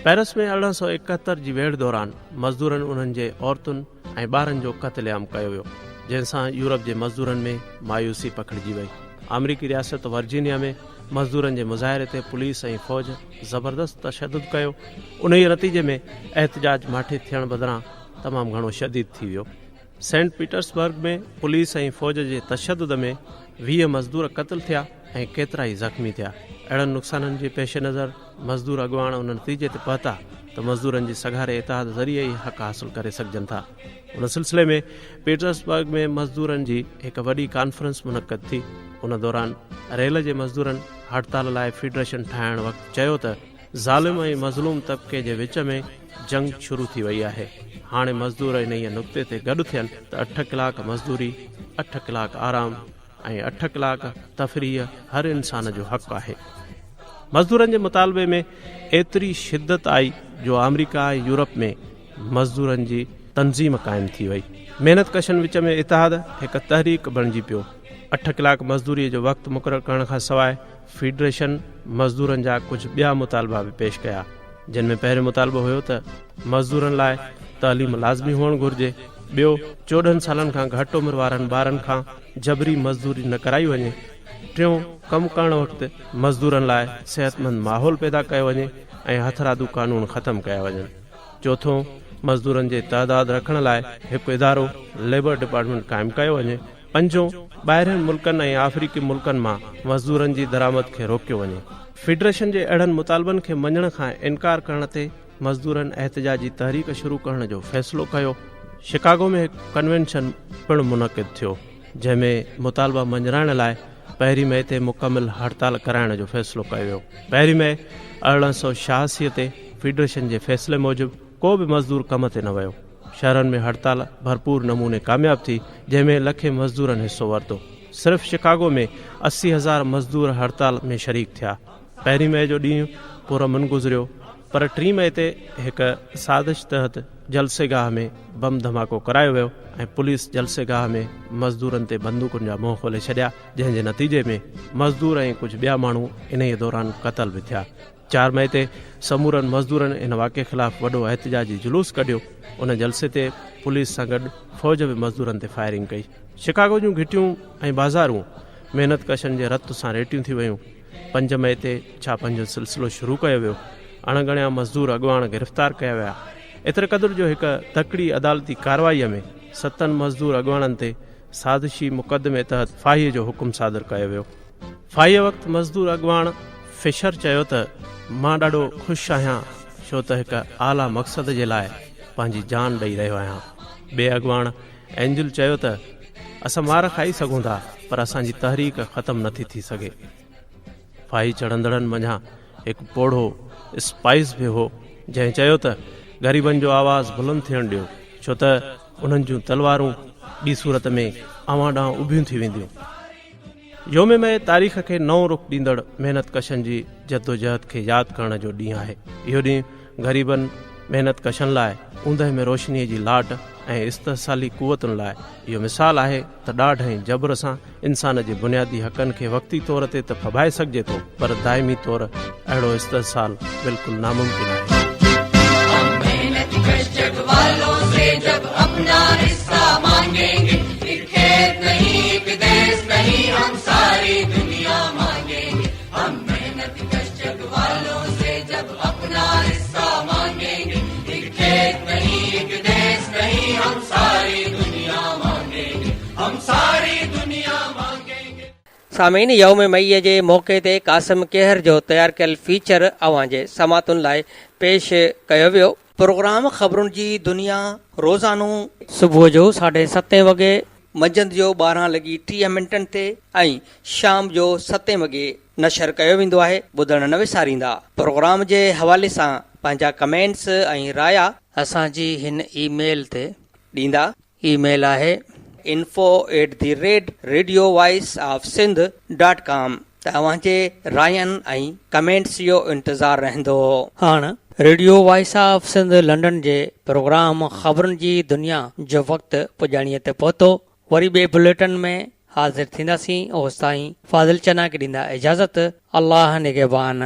پئرس ۾ 1871 جي ويڙهه دوران مزدورن انهن جي عورتن ۽ ٻارن جو قتل عام ڪيو ويو، جنهن سان يورپ جي مزدورن ۾ مايوسي پکڙجي وئي. آمريڪي رياست ورجينيا ۾ مزدورن جي مظاهري تي پوليس ۽ فوج زبردست تشدد ڪيو، انهيء نتيجي ۾ احتجاج ماٺي ٿيڻ بدران تمام گهڻو شديد ٿي ويو. سينٽ پيٽرسبرگ ۾ پوليس ۽ فوج جي تشدد ۾ 20 مزدور قتل ٿيا ۽ ڪيترائي زخمي ٿيا. اهڙن نقصانن جي پيش نظر مزدور اڳواڻ ان نتيجي تي پهتا ته مزدورن جي سگهاري اتحاد ذريعي ئي حق حاصل ڪري سگهجن ٿا. ان سلسلي ۾ پيٽرسبرگ ۾ مزدورن جي هڪ وڏي ڪانفرنس منعقد ٿي. ان دوران ريل جي مزدورن هڙتال لاء فيڊريشن ٺاهڻ وقت چيو ته ظالم ۽ مظلوم طبقي جي وچ ۾ جنگ شروع ٿي وئي آهي، هاڻي مزدور انهيء نقطي تي گڏ ٿين ته اٺ ڪلاڪ مزدوري، اٺ ڪلاڪ آرام ۽ اٺ ڪلاڪ تفريح هر انسان جو حق آهي. مزدورن جي مطالبي ۾ ايتري شدت آئي جو آمريڪا ۽ يورپ ۾ مزدورن جي تنظيم قائم ٿي وئي. محنت ڪشن وچ ۾ اتحاد هڪ تحريڪ بڻجي پيو. اٺ ڪلاڪ مزدوريء جو وقت مقرر ڪرڻ کان سواء فيڊريشن مزدورن جا ڪجهه ٻيا مطالبا به پيش ڪيا، جن ۾ پهريون مطالبو هيو ته مزدورن لاء تعليم لازمي هئڻ گهرجي، ٻيو 14 سالن کان گهٽ عمر وارن ٻارن کان جبري مزدوري نه ڪرائي وڃي، ٽيون ڪم ڪرڻ وقت مزدورن لاء صحتمند ماحول پيدا ڪيو وڃي ۽ هٿرادو قانون ختم ڪيا وڃن. چوٿون، مزدورن جي تعداد رکڻ لاء هڪ ادارو، ليبر ڊپارٽمينٽ، قائم ڪيو وڃي. پنجون، ٻاهرين ملڪن ۽ آفريقي ملڪن مان مزدورن جي درآمد کي روڪيو وڃي. فيڊريشن جي اهڙن مطالبن کي مڃڻ کان انڪار ڪرڻ تي مزدورن احتجاجي تحريڪ شروع ڪرڻ جو فيصلو ڪيو. شڪاگو ۾ هڪ ڪنوينشن پڻ منعقد ٿيو، جنهن ۾ مطالبا مڃرائڻ لاء پهرين مئي تي مڪمل هڙتال ڪرائڻ جو فيصلو ڪيو ويو. پهرين مئي 1886 تي فيڊريشن جي فيصلي موجب ڪو به مزدور ڪم تي نه ويو. شهرن ۾ هڙتال ڀرپور نموني ڪامياب ٿي، جنهن ۾ لکين مزدورن حصو ورتو. صرف شڪاگو ۾ 80 هزار مزدور هڙتال ۾ شريڪ ٿيا. پهرين مئي جو ڏينهن پرامن گذريو، پر ٽين مئي تي هڪ سازش تحت جلسي گاهه ۾ بم ڌماڪو ڪرايو ويو ۽ پوليس جلسي گاهه ۾ مزدورن تي بندوقن جا منهن کولي ڇڏيا، جنهن جي نتيجي ۾ مزدور ۽ ڪجهه ٻيا ماڻهو انهيء دوران قتل به ٿيا. چار مئي تي سمورن مزدورن ان واقعي خلاف وڏو احتجاجي جلوس ڪڍيو. ان جلسي تي پوليس سان گڏ فوج به مزدورن تي فائرنگ ڪئي. شڪاگو جون گهٽيون ۽ بازارون محنت ڪشن جي رت سان ريٽيون ٿي ويون. پنج مئي تي ڇاپن جو سلسلو شروع ڪيو ويو. اڻ ڳڻيا مزدور اڳواڻ گرفتار ڪيا ويا. ايتري قدر جو هڪ تڪڙي عدالتي ڪارروائي ۾ ستن مزدور اڳواڻن تي سازشي مقدمي تحت ڦاهيء جو حڪم صادر ڪيو ويو. ڦاهيء وقت مزدور اڳواڻ فشر چيو ته مان ڏاڍو خوش آهيان ڇو ته هڪ اعليٰ مقصد جي لاء پنهنجي جان ڏئي رهيو آهيان. ٻئي اڳواڻ اينجل چيو ته اسان مار کائي سگهون ٿا پر اسان جي تحريڪ ختم نٿي ٿي سگهي. ڦاهي چڙهندڙن منجهان هڪ پوڙهو اسپائس به هو جنهن چيو ته غريبن جو آواز بلند ٿيڻ ڏيو ڇو ته انهن جون تلوارون ٻي صورت ۾ اوهان ڏانهن اڀيون ٿي وينديون. يوم مئي تاريخ کي نئون رخ ڏيندڙ محنت ڪشن جي جدوجهد کي ياد ڪرڻ جو ڏينهن آهي. اهو ڏينهن غريبن، محنت ڪشن لاء اوندهه ۾ روشنيء جي لاٽ ۽ استحصالي قوتن لاء اهو مثال آهي ته ڏاڍ ۽ جبر سان انسان جي بنيادي حقن کي وقتي طور تي ته ڦٻائي سگهجي ٿو پر دائمي طور اهڙو استحصال بلڪل ناممڪن آهي. سامعين يوم مئي جي موقعي تي قاسم ڪيهر جو تيار ڪيل فيچر اوهان جي سماعتن لاء پيش ڪيو ويو. پروگرام خبرن جي دنيا روزانو. صبح جو ساڍي ستين وڳي. منجهند جو 12 لڳي 30 منٽن تي ۽ شام جو ستين وڳي نشر ڪيو ويندو آهي ٻڌڻ نه وساريندا پروگرام جي حوالي سان پنهنجا ڪمينٽس ۽ رايا. اسان جي هن اي ميل تي. ڏيندا. اي ميل آهي. Info at the rate radio voice of Sindh dot com ته اوهان جي راين ۽ ڪمينٽس جو انتظار رهندو. هاڻ radio voice of Sindh London جي پروگرام خبرن جي دنيا جو وقت پڄاڻيء تي پهتو. وري ٻئي بليٽن ۾ حاضر ٿينداسين اوستائين فاضل چنا کي ڏيندا اجازت الله نگهبان.